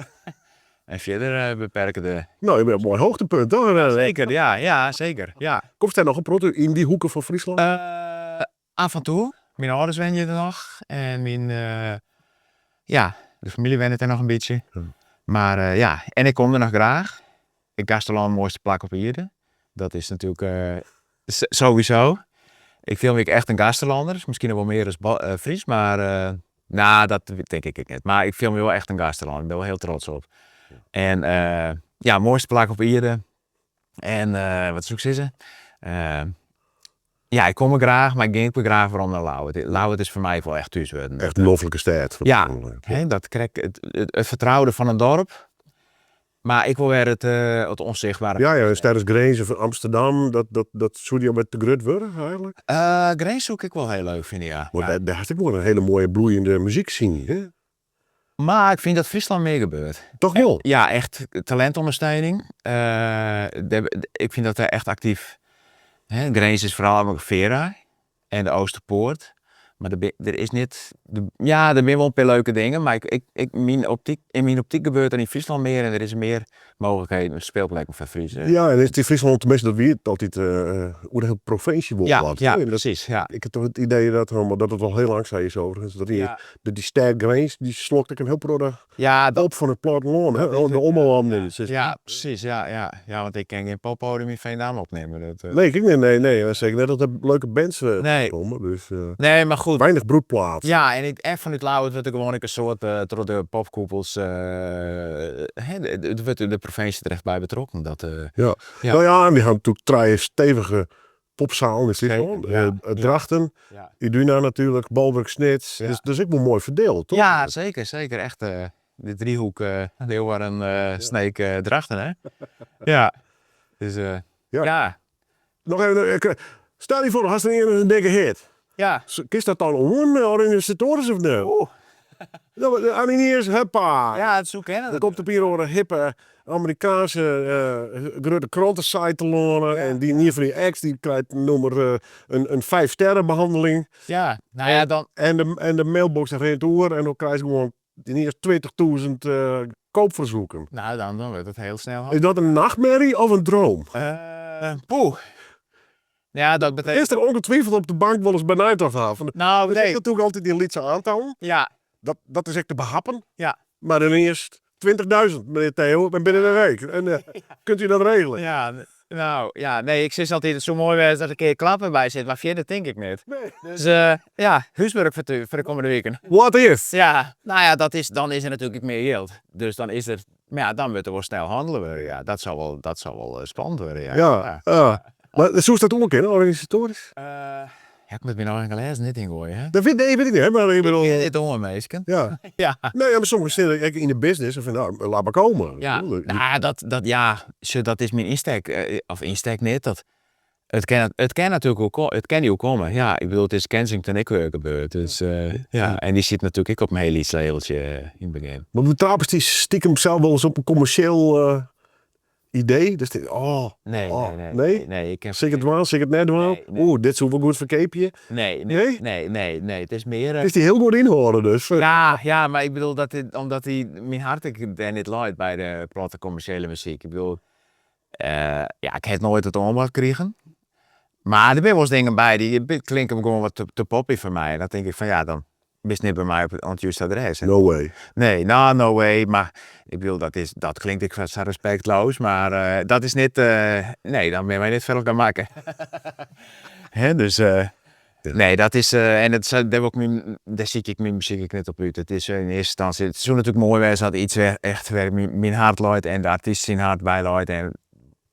[SPEAKER 2] En fierder beperke de...
[SPEAKER 1] No, je binne op in moai hoogtepunt, toch?
[SPEAKER 2] Seker, ja, ja, seker, ja.
[SPEAKER 1] Komst dêr noch in protte yn dy hoeke fan Fryslân?
[SPEAKER 2] Af en toe. Myn âlders wenje der noch en myn, ja, de famylje wennet der noch in bytsje. Mar ja, en ik kom der noch graach. Ik Gaasterlân moaiste plak op ierde. Dat is natuerlik sowieso. Ik fiel my ek echt in Gaasterlanner. Miskien noch wol mear as Fries, mar no, dat tink ik ek net. Mar ik fiel my wol echt in Gaasterlanner. Ik bin wol hiel trots op. En ja, moaiste plak op ierde. En wat soe ik sizze? Ja, ik kom der graach, mar ik gean ek wol graach werom nei Ljouwert. Ljouwert is foar my wol echt thús wurden.
[SPEAKER 1] Echt in noflike stêd.
[SPEAKER 2] Ja, hè, dat krekt it, it fertroude fan in doarp. Mar ek wol wer it ûnsichtbere.
[SPEAKER 1] Ja, ja, in stêd as Grins of Amsterdam, dat soe dy alwer te grut wurde eigenlik?
[SPEAKER 2] Grins soe ik ek wol hiel leuk fine, ja.
[SPEAKER 1] Want dêr hast ek wol in hiele moaie bloeiende muzykscene, hè?
[SPEAKER 2] Mar ik fyn dat Fryslân mear gebeurt.
[SPEAKER 1] Toch wol?
[SPEAKER 2] Ja, echt talintûndersteuning. Ik fyn dat dêr echt aktyf, hè, Grins is foaral Vera en de Oosterpoort. Mar der is net, ja, der binne wol in pear leuke dingen, mar ik, ik, myn optyk, yn myn optyk gebeurt der yn Fryslân mear en der is mear mooglikheden, speelplekken foar Friezen.
[SPEAKER 1] Ja, en is it yn Fryslân, teminsten dat wie it altyd, oer de hiele provinsje wol wat.
[SPEAKER 2] Ja, ja, presys, ja.
[SPEAKER 1] Ik ha toch it idee dat, dat it al hiel lang sa is overigens, dat dy, dat dy stêd Grins, dy slokt ek in hiel protte op fan it plattelân, hè, de Ommelannen.
[SPEAKER 2] Ja, presys, ja, ja. Ja, want ik kin gjin poppodium yn Veendam opnimme. Dat,
[SPEAKER 1] Nee, ik ek net, nee, nee. Seker net as der leuke bands komme, dus
[SPEAKER 2] Nee, mar goed.
[SPEAKER 1] Weinig broedplaats.
[SPEAKER 2] Ja, en ik, en fanút Ljouwert wurdt der gewoan ek in soad troch de popkoepels, hè, der wurdt de provinsje der echt by betrokken. Dat,
[SPEAKER 1] Ja.
[SPEAKER 2] Ja.
[SPEAKER 1] No ja, en wy ha natuerlik trije stevige popsalen yn Fryslân.
[SPEAKER 2] Zeker, ja.
[SPEAKER 1] Drachten, Iduna natuerlik, Bolwurk Snits.
[SPEAKER 2] Ja.
[SPEAKER 1] Dus dat is ek wol moai ferdield, toch?
[SPEAKER 2] Ja, seker, seker. Echt de driehoek Leeuwarden, Sneek, Drachten, hè? Ja. Dus ja.
[SPEAKER 1] Noch even, stel je foar, hast in dikke hit.
[SPEAKER 2] Ja.
[SPEAKER 1] Kinst dat dan oan, organisatoarysk of net?
[SPEAKER 2] Oeh.
[SPEAKER 1] No, mar yniens, huppa.
[SPEAKER 2] Ja, it soe kinne.
[SPEAKER 1] Dan komt der in oare hippe Amerikaanse grutte krantesite telâne en dy ien fan dy acts dy krijt in nûmer, in vijfsterrenbehandeling.
[SPEAKER 2] Ja, nou ja, dan.
[SPEAKER 1] En de mailbox rint oer en dan krijst gewoan yniens 20.000 koopverzoeken.
[SPEAKER 2] Nou, dan wurdt it hiel snel.
[SPEAKER 1] Is dat in nachtmerrie of in droom?
[SPEAKER 2] Poeh. Ja, dat betekent...
[SPEAKER 1] Is der ongetwijfeld op de bank wolris by neitocht ha? Fan,
[SPEAKER 2] Nou,
[SPEAKER 1] dat
[SPEAKER 2] nee.
[SPEAKER 1] is natuerlik altyd yn lytse oantallen.
[SPEAKER 2] Ja.
[SPEAKER 1] Dat is ek te behappen.
[SPEAKER 2] Ja.
[SPEAKER 1] Mar ineens 20.000, menear Theo, en binnen in week. En kunt u dat regelen?
[SPEAKER 2] Ja, nou, ja, nee, ik sis altyd, it soe moai wêze dat der in kear klap by sit, mar fierder tink ik net.
[SPEAKER 1] Nee.
[SPEAKER 2] Dus ja, húswurk foar de kommende wiken.
[SPEAKER 1] What if?
[SPEAKER 2] Ja, nou ja, dat is, dan is der natuerlik ek mear jild. Dus dan is der, mar ja, dan wurdt der wol snel hannele wurde, ja. Dat sil wol, dat sil wol spannend wurde, ja.
[SPEAKER 1] Ja, ja. Mar soest dat oan kinne, organisatoarysk?
[SPEAKER 2] Ja, ik moat myn eigen glêzen net yngoaie, hè?
[SPEAKER 1] Dat wit, nee, wit ik net, mar ik bedoel...
[SPEAKER 2] Ik kin dit oan, minsken.
[SPEAKER 1] Ja.
[SPEAKER 2] Ja.
[SPEAKER 1] Nee, ja, mar sommigen sitte ek yn de business en fan, nou, laat maar komen.
[SPEAKER 2] Ja, nou, dat, dat, ja, sjoch, dat is myn ynstek, of ynstek net, dat, it kin, it kin natuerlik oerko-, it kin dy oerkomme, ja. Ik bedoel, it is Kensington ek gebeurd, dus ja. En dy siet natuerlik ek op in hiel lyts labeltsje yn it begjin.
[SPEAKER 1] Mar betrapest dy stikem sels wolris op in kommersjeel idee? Dus dit, oh,
[SPEAKER 2] Nee,
[SPEAKER 1] oh,
[SPEAKER 2] nee, nee,
[SPEAKER 1] nee?
[SPEAKER 2] nee, ik kin
[SPEAKER 1] Sil ik it dwaan, sil ik it net dwaan?
[SPEAKER 2] Nee, nee.
[SPEAKER 1] Oeh, dit soe wol goed ferkeapje.
[SPEAKER 2] Nee,
[SPEAKER 1] Nee?
[SPEAKER 2] nee, nee, nee, nee. It is mear,
[SPEAKER 1] Is dy hiel goed ynhâlde dus.
[SPEAKER 2] Ja, ja, mar ik bedoel, dat dit, omdat dy, myn hert ek dêr net leit by de platte kommersjele muzyk. Ik bedoel, ja, ik ha noait it oanbod krigen. Mar der binne wolris dingen by dy klinke gewoan wat te poppy foar my. En dan tink ik fan ja, dan bist net by my op it juiste adres.
[SPEAKER 1] No way.
[SPEAKER 2] Nee, nou, no way, mar ik bedoel, dat is, dat klinkt ek sa respektloos, mar dat is net, nee, dan binne wy net foar elkoar makke. Hè, dus nee, dat is, en it, dêr wol ik myn, dêr sykje ik myn muzyk ek net op út. It is yn earste ynstânsje, it soe natuerlik moai wêze as yts wer echt wêr myn hert leit en de artyst syn hert by leit en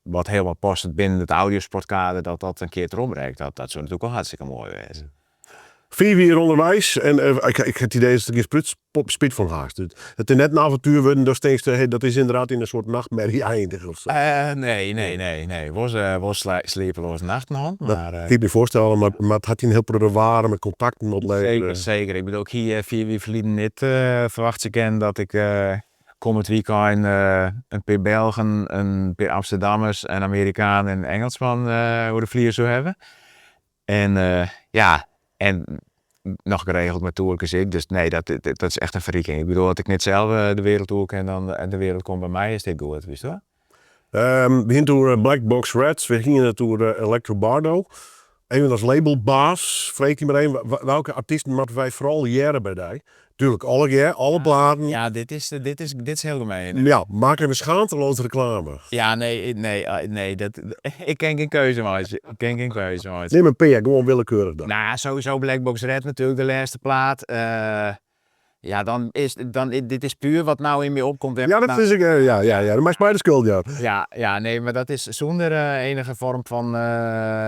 [SPEAKER 2] wat hielendal past binnen it audiosportkader, dat dat in kear trochbrekt. Dat soe natuerlik wol hartstikke moai wêze.
[SPEAKER 1] 5 jier ûnderweis en ik ha it idee datst der gjin sprut spyt fan hast. It is net in avontuer wurden datst tinkst, hey, dat is ynderdaad yn in soart nachtmerje eindige of sa.
[SPEAKER 2] Nee, nee, nee, nee. Wol sliepeleaze nachten hân, mar.
[SPEAKER 1] Dat kin ik my foarstelle, mar it hat dy in hiel protte waarme kontakten oplevere.
[SPEAKER 2] Seker, seker. Ik bedoel, ik hie 4 jier ferleden net ferwachtsje kinnen dat ik kommend wykein in pear Belgen, in pear Amsterdammers, in Amerikaan en in Engelsman oer de flier soe hawwe. En ja, en noch geregeld mei toerkes ek, dus nee, dat is echt in ferriking. Ik bedoel, as ik net sels de wereld oer kin, dan en de wereld komt by my, is dit goed, witst wol?
[SPEAKER 1] We hiene it oer Black Box Rats, we hiene it oer Electro Bardo. Even as labelbaas, freegje ik dy mar even, welke artysten moatte wy foaral hearre by dy? Tuurlijk, allegear, alle platen.
[SPEAKER 2] Ja, dit is hiel gemeen.
[SPEAKER 1] Ja, maak even schaamteloos reklame.
[SPEAKER 2] Ja, nee, nee, nee, dat, ik kin gjin keuze meitsje. Ik kin gjin keuze meitsje.
[SPEAKER 1] Nim in pear, gewoan willekeurich dan.
[SPEAKER 2] Nou ja, sowieso Black Box Red natuerlik, de lêste plaat. Ja, dan is, dan, dit is puer wat no yn my opkomt.
[SPEAKER 1] Ja, dat is ik, ja, dan meist my de skuld jaan.
[SPEAKER 2] Ja, nee, mar dat is sûnder enige foarm fan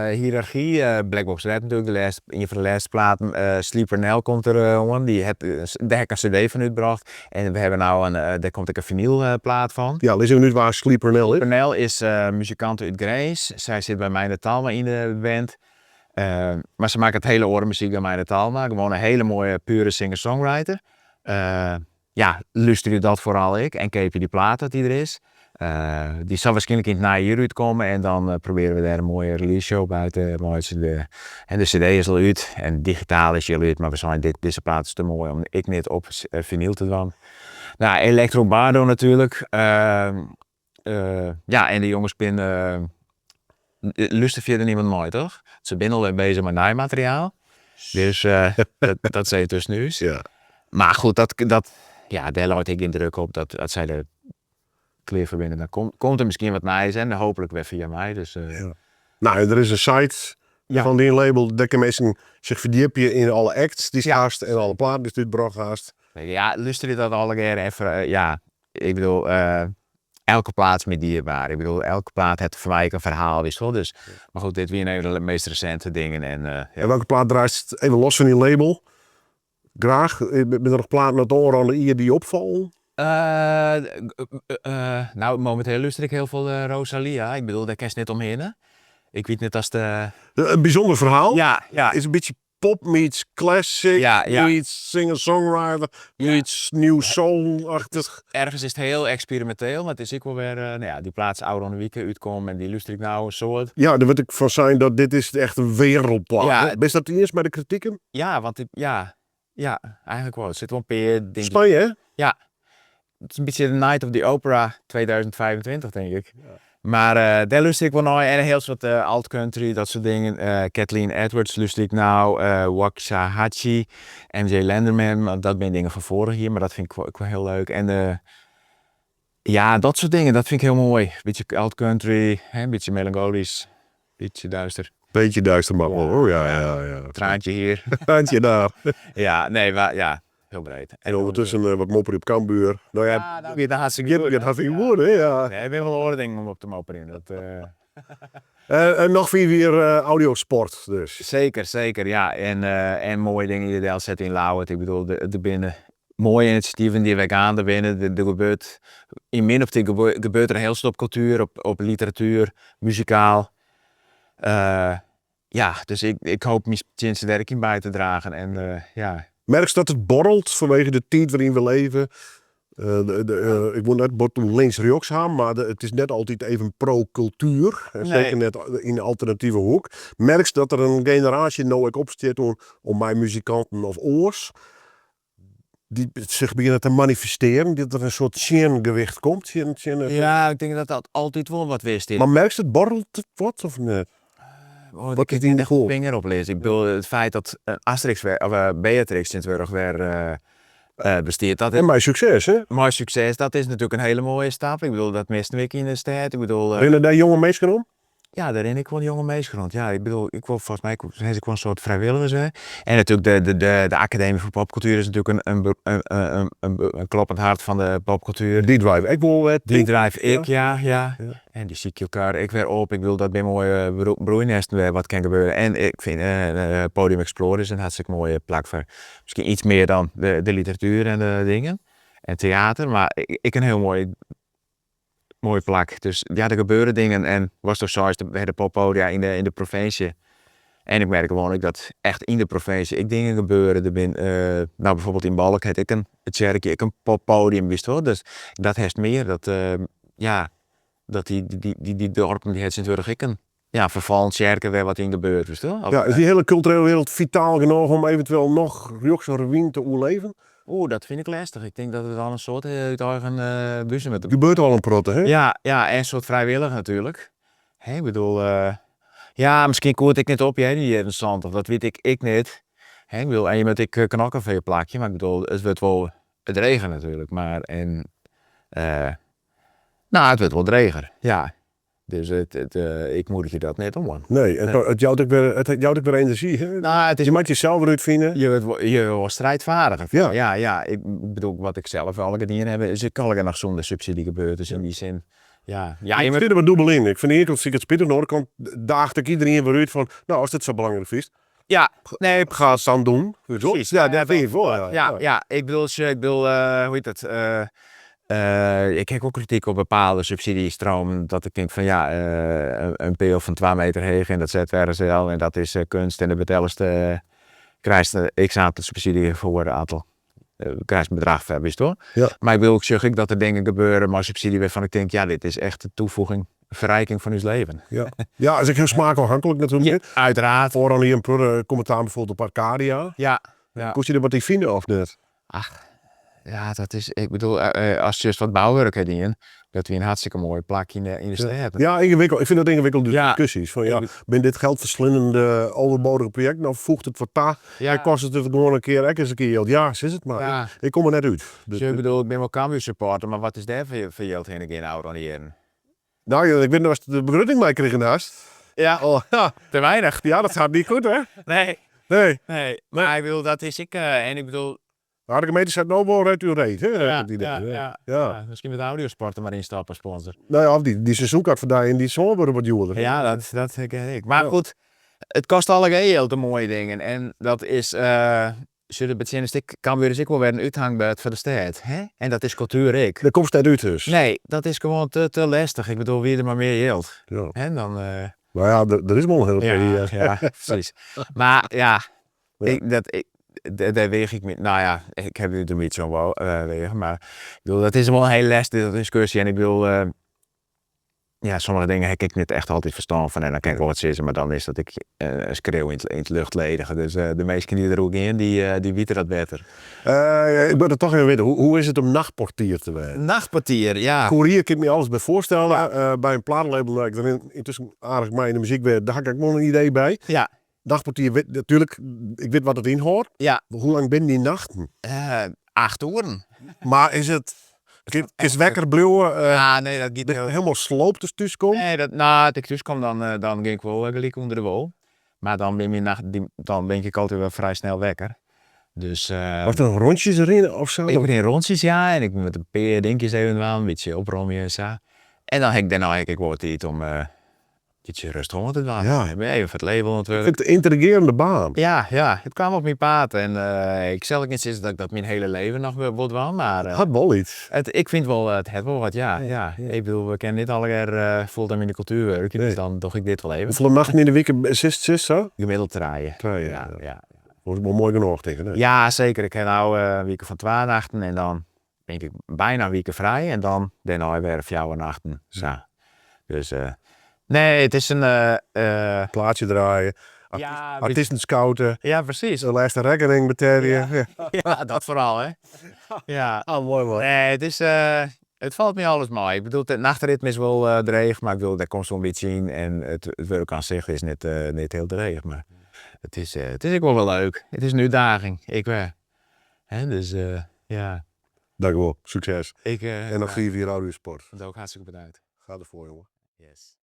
[SPEAKER 2] hiërargy. Black Box Red natuerlik, de lêste, ien fan de lêste platen. Sleeper Nel komt der oan, dy hat, dêr ha ik in cd fan útbrocht. En we hawwe no in, dêr komt ek in finylplaat fan.
[SPEAKER 1] Ja, lis even út wa Sleeper Nel is.
[SPEAKER 2] Sleeper Nel is muzikante út Grins. Sy sit by Meindert Talma yn de band. Mar se makket hiele oare muzyk dan Meindert Talma. Gewoan in hiele moaie pure singer-songwriter. Ja, lústerje dat foaral ek en keapje dy plaat dat dy der is. Dy sil wierskynlik yn it nije jier útkomme en dan probearje we dêr in moaie release show by te meitsjen. En de cd is al út en digitaal is dy al út, mar we seinen dit, dizze plaat is te moai om ek net op finyl te dwaan. No, Electro Bardo natuerlik. Ja, en de jonges binne, lúster fierder niemand mei, toch? Se binne alwer bezich mei nij materiaal. Dus dat is even tusken ús. Mar goed, dat, ja, dêr leit ek gjin druk op dat as sy der klear foar binne, dan komt der miskien wat nijs en hooplik wer fia my. Dus.
[SPEAKER 1] No, der is in site fan dyn label, dêr kinne minsken sich ferdjipje yn alle acts dy'tst hast en alle platen dy'tst útbrocht hast.
[SPEAKER 2] Ja, lústerje dat allegear even, ja, ik bedoel, elke plaat is my dierber. Ik bedoel, elke plaat hat foar my ek in ferhaal, witst wol. Dus, mar goed, dit wiene even de meast resinte dingen. En, ja.
[SPEAKER 1] En welke plaat draaist, even los fan dyn label, graach? Binne der noch platen út it ôfrûne jier dy't opfallen?
[SPEAKER 2] No, mominteel lúster ik hiel folle Rosalia. Ik bedoel, dêr kinst net omhinne. Ik wit net ast.
[SPEAKER 1] In bysûnder ferhaal.
[SPEAKER 2] Ja, ja.
[SPEAKER 1] Is in bytsje pop meets classic,
[SPEAKER 2] ja, ja.
[SPEAKER 1] meets singer-songwriter, meets new soul-achtich.
[SPEAKER 2] Ergens is it hiel eksperiminteel, mar it is ek wol wer, no ja, dy plaat is ôfrûne wike útkommen en dy lúster ik no in soad.
[SPEAKER 1] Ja, der wurdt ek fan sein dat dit is echt in wereldplaat.
[SPEAKER 2] Ja.
[SPEAKER 1] Bist dat iens mei de kritiken?
[SPEAKER 2] Ja, want ja, ja, eigentlik wol. Der sitte wol in pear dingen.
[SPEAKER 1] Spanje, hè?
[SPEAKER 2] Ja. It is in bytsje de Night of the Opera 2025, tink ik. Mar dêr lúster ik wol nei en in hiel soad alt country, dat soart dingen. Kathleen Edwards lúster ik no, Waxahatchee, MJ Lenderman, mar dat binne dingen fan foarich jier, mar dat fyn ik ek wol hiel leuk. En ja, dat soart dingen, dat fyn ik hiel moai. Bytsje alt country, hè, bytsje melangolysk, bytsje duister.
[SPEAKER 1] Beetje duister mag wol, hoor. Ja, ja, ja.
[SPEAKER 2] Traantje hier.
[SPEAKER 1] Traantje daar.
[SPEAKER 2] Ja, nee, mar ja, hiel breed.
[SPEAKER 1] En ûndertusken wat mopperje op Cambuur. No ja,
[SPEAKER 2] Ja, dat giet hartstikke goed.
[SPEAKER 1] Giet hartstikke goed, hè? Ja.
[SPEAKER 2] Nee, der binne wol oare dingen om op te mopperjen. Dat,
[SPEAKER 1] En noch 5 jier audiosport dus.
[SPEAKER 2] Seker, seker, ja. En, en moaie dingen dy't delsette yn Ljouwert. Ik bedoel, der binne moaie inisjativen dy't wer geande binne. Der gebeurt, yn myn optyk gebeurt der in hiel soad op kultuer, op literatuer, muzikaal. Ja, dus ik hoop myn tsjinsten dêr ek yn by te dragen. En, ja.
[SPEAKER 1] Merkst dat it borrelt fanwege de tiid wêryn we leve? Ik wol net bot links-rjochts ha, mar it is net altyd even pro-kultuer. En seker net yn de alternative hoek. Merkst dat der in generaasje no ek opstiet om mei muzikanten of oars, dy't sich begjinne te manifestearjen, dat der in soart tsjingewicht komt? Tsjin it
[SPEAKER 2] Ja, ik tink dat dat altyd wol wat west is.
[SPEAKER 1] Mar merkst it, borrelt it wat of net?
[SPEAKER 2] Oh,
[SPEAKER 1] Wat is dyn gefoel?
[SPEAKER 2] Finger op lizze. Ik bedoel, it feit dat Asterix wer, of Beatrix tsjintwurdich wer bestiet, dat
[SPEAKER 1] En mei sukses, hè?
[SPEAKER 2] Mei sukses, dat is natuerlik in hiele moaie stap. Ik bedoel, dat misten we ek yn de stêd. Ik bedoel,
[SPEAKER 1] Rinne dêr jonge minsken om?
[SPEAKER 2] Ja, dêr rinne ek wol jonge minsken rûn. Ja, ik bedoel, ik wol folgens my ha se ek wol in soart frijwilligers wer. En natuerlik de Akademy foar Popkultuer is natuerlik in kloppend hart fan de popkultuer.
[SPEAKER 1] Dy drive ek wol wer.
[SPEAKER 2] Dy drive ek, ja, ja. En dy sykje elkoar ek wer op. Ik bedoel, dat binne moaie broeinêsten wêr wat kin gebeure. En ik fyn Podium Explore is in hartstikke moaie plak foar miskien yts mear dan de literatuer en de dingen en teater, mar ek in hiel moai Moai plak. Dus ja, der gebeure dingen en watsto seist, we ha de poppodia yn de, yn de provinsje. En ik merk gewoan ek dat echt yn de provinsje ek dingen gebeure. Der bin, no bijvoorbeeld yn Balk hat ek in tsjerkje ek in poppodium, witst wol. Dus dat hast mear, dat ja, dat dy, dy, dy dorpen dy ha tsjintwurdich ek in, ja, ferfallen tsjerke wêr wat yn gebeurt, witst wol.
[SPEAKER 1] Ja, is dy hiele kulturele wereld fitaal genôch om eventueel noch rjochts en rewyn te oerleven?
[SPEAKER 2] Oeh, dat fyn ik lêstich. Ik tink dat it al in soad út eigen bûse moat.
[SPEAKER 1] Gebeurt al in protte, hè?
[SPEAKER 2] Ja, ja, en in soad frijwillich natuerlik. Hè, ik bedoel, ja, miskien koe it ek net op hear, yn de jierren santich, dat wit ik ek net. Hè, ik bedoel, en je moatte ek knokke foar je plakje, mar ik bedoel, it wurdt wol dreger natuerlik. Mar, en, no, it wurdt wol dreger, ja. Dus it, ik moedigje dat net oan.
[SPEAKER 1] Nee, en it jout ek wer, it jout ek wer enerzjy, hè?
[SPEAKER 2] Nou, it is
[SPEAKER 1] Je moatte jesels wer útfine.
[SPEAKER 2] Je wurdt wol strijdvaardiger.
[SPEAKER 1] Ja.
[SPEAKER 2] Ja. Ik bedoel, wat ik sels allegear dien ha, is ek allegear noch sûnder subsydzje gebeurd. Dus yn dy sin, ja. Ja, je
[SPEAKER 1] Ik
[SPEAKER 2] moat-
[SPEAKER 1] sit der wat dûbel yn. Ik fyn de iene kant fyn ik it spitich, oan de oare kant daget ik iderien wer út fan, no, ast it sa belangryk fynst,
[SPEAKER 2] Ja, nee,
[SPEAKER 1] ga it dan doen.
[SPEAKER 2] Precies.
[SPEAKER 1] Ja, dêr tink ik wol. Ja,
[SPEAKER 2] Ja, ik bedoel, sjoch, ik bedoel, hoe hjit it? Ik ha wol krityk op bepaalde subsydzjestromen, dat ik tink fan ja, in peal fan 2 meter heech en dat set wer ris en dat is keunst en dêr betellest, krijst x aantal subsydzje foar aantal, krijst in bedrach foar, witst wol.
[SPEAKER 1] Ja.
[SPEAKER 2] Mar ik bedoel, ik sjoch ek dat der dingen gebeure mei subsydzje wêrfan ik tink, ja, dit is echt de toevoeging, ferriking fan ús leven.
[SPEAKER 1] Ja, ja, is ek hiel smaakôfhinklik natuerlik.
[SPEAKER 2] Ja, uiteraard.
[SPEAKER 1] Foaral in protte kommentaar bijvoorbeeld op Arcadia.
[SPEAKER 2] Ja, ja.
[SPEAKER 1] Koest dy der wat yn fine of net?
[SPEAKER 2] Ach, ja, dat is, ik bedoel, ast just wat bouwurk hast dien, dat wie in hartstikke moai plak yn de stêd.
[SPEAKER 1] Ja, yngewikkeld. Ik fyn dat yngewikkelde
[SPEAKER 2] Ja.
[SPEAKER 1] diskusjes. Fan, ja, binne dit geldverslindende, overbodige projekten of foeget it wat ta?
[SPEAKER 2] Ja.
[SPEAKER 1] En kostet it gewoan in kear ek ris in kear jild? Ja, sis it mar.
[SPEAKER 2] Ja.
[SPEAKER 1] Ik kom der net út.
[SPEAKER 2] Dus ik bedoel, ik bin wol Cambuur supporter, mar wat is dêr foar jild hinne gean ôfrûne jierren?
[SPEAKER 1] No, ja, ik wit net oftst de begrutting meikrigen hast.
[SPEAKER 2] Ja.
[SPEAKER 1] Oh, ja.
[SPEAKER 2] Te weinich.
[SPEAKER 1] Ja, dat gaat niet goed, hè?
[SPEAKER 2] Nee.
[SPEAKER 1] Nee.
[SPEAKER 2] Nee, mar ik bedoel, dat is ek, en ik bedoel...
[SPEAKER 1] Maar de gemeente zegt nou wel red u reet, hè?
[SPEAKER 2] Ja,
[SPEAKER 1] Het idee,
[SPEAKER 2] ja,
[SPEAKER 1] hè?
[SPEAKER 2] ja.
[SPEAKER 1] Ja.
[SPEAKER 2] Ja, miskien moat Audiosport der mar ynstappe, sponsor.
[SPEAKER 1] No ja, of dy seizoenkaart foar dy en dy soan wurde wat djoerder.
[SPEAKER 2] Ja, dat ken ik. Mar
[SPEAKER 1] Ja.
[SPEAKER 2] goed, it kostet allegear jild, de moaie dingen. En dat is, sjoch, de betsjinne ek, Cambuur is ek wol wer in úthangbord foar de stêd. Hè? En dat is kultuer ek.
[SPEAKER 1] Dêr komst net út dus.
[SPEAKER 2] Nee, dat is gewoan te lestich. Ik bedoel, wie der mar mear jild.
[SPEAKER 1] Ja.
[SPEAKER 2] Hè, dan,
[SPEAKER 1] No ja, der is wol in hiele
[SPEAKER 2] Ja,
[SPEAKER 1] pear.
[SPEAKER 2] ja, presys. Mar ja,
[SPEAKER 1] Ja.
[SPEAKER 2] ik, dat, ik, dêr weach ik my, no ja, ik ha der in bytsje oan weage, mar ik bedoel, dat is wol in hiel lêstige diskusje en ik bedoel, ja, sommige dingen ha ik ek net echt altyd ferstân fan en dan kin ik wol wat sizze, mar dan is dat ek in skreau yn it luchtledige. Dus de minsken dy't deroer gean, dy witte dat better.
[SPEAKER 1] Ik moat it toch even witte, hoe is it om nachtportier te wêzen?
[SPEAKER 2] Nachtportier, ja.
[SPEAKER 1] Koerier kin ik my alles by foarstelle. By in platelabel, dêr't ik der yntusken aardich mei yn de muzyk bin, dêr ha ik ek wol in idee by.
[SPEAKER 2] Ja.
[SPEAKER 1] Nachtportier, wit, natuerlik, ik wit wat it ynhâldt.
[SPEAKER 2] Ja.
[SPEAKER 1] Hoe lang binne dy nachten?
[SPEAKER 2] 8 oeren.
[SPEAKER 1] Mar is it, kinst wekker bliuwe?
[SPEAKER 2] Ja, nee, dat giet
[SPEAKER 1] Bist hielendal sloopt ast thús komst?
[SPEAKER 2] Nee, dat, no, as ik thús kom, dan gean ik wol gelyk ûnder de wol. Mar dan bin myn nacht, dy, dan bin ik altyd wer frij snel wekker. Dus,
[SPEAKER 1] Moatst dan rûntsjes rinne of sa?
[SPEAKER 2] Ik rin rûntsjes, ja, en ik moat in pear dinkjes even dwaan, in bytsje opromje en sa. En dan ha ik dêrnei ek wol wat tiid om bytsje rêstich oan te dwaan.
[SPEAKER 1] Ja.
[SPEAKER 2] Even foar it label oan it wurk.
[SPEAKER 1] Ik fyn it in yntrigearjende baan.
[SPEAKER 2] Ja, ja, it kaam op myn paad en ik sil ek net sizze dat ik dat myn hiele leven noch wol dwaan, mar
[SPEAKER 1] Hat wol yts.
[SPEAKER 2] It, ik fyn wol, it hat wol wat, ja, ja. Ik bedoel, we kinne net allegear fulltime yn de kultuer wurkje, dus
[SPEAKER 1] Nee.
[SPEAKER 2] dan doch ik dit wol even.
[SPEAKER 1] Hoefolle nachten yn de wike sitst sa?
[SPEAKER 2] Gemiddeld trije.
[SPEAKER 1] Trije,
[SPEAKER 2] Ja,
[SPEAKER 1] ja.
[SPEAKER 2] ja.
[SPEAKER 1] Dat is wol moai genôch tink ik, hè?
[SPEAKER 2] Ja, seker. Ik ha no in wike fan 2 nachten en dan bin ik byna in wike frij en dan dêrnei wer 4 nachten. Sa. Dus nee, it is in
[SPEAKER 1] Plaatsje draaie,
[SPEAKER 2] Ja,
[SPEAKER 1] artysten scouten.
[SPEAKER 2] Ja, presys.
[SPEAKER 1] De lêste rekkening betelje.
[SPEAKER 2] Ja. Ja, dat foaral, hè. Ja.
[SPEAKER 1] Oh, moai man.
[SPEAKER 2] Nee, it is, it falt my alles mei. Ik bedoel, it nachtritme is wol dreech, mar ik bedoel, dêr komst wol in bytsje yn en it wurk oan sich is net hiel dreech, mar it is ek wol wer leuk. It is in útdaging, ek wer. Hè, dus ja.
[SPEAKER 1] Dankjewol, sukses.
[SPEAKER 2] Ik,
[SPEAKER 1] En noch 5 jier Audiosport.
[SPEAKER 2] Ook hartstikke bedankt.
[SPEAKER 1] Ga derfoar, jongen.
[SPEAKER 2] Yes.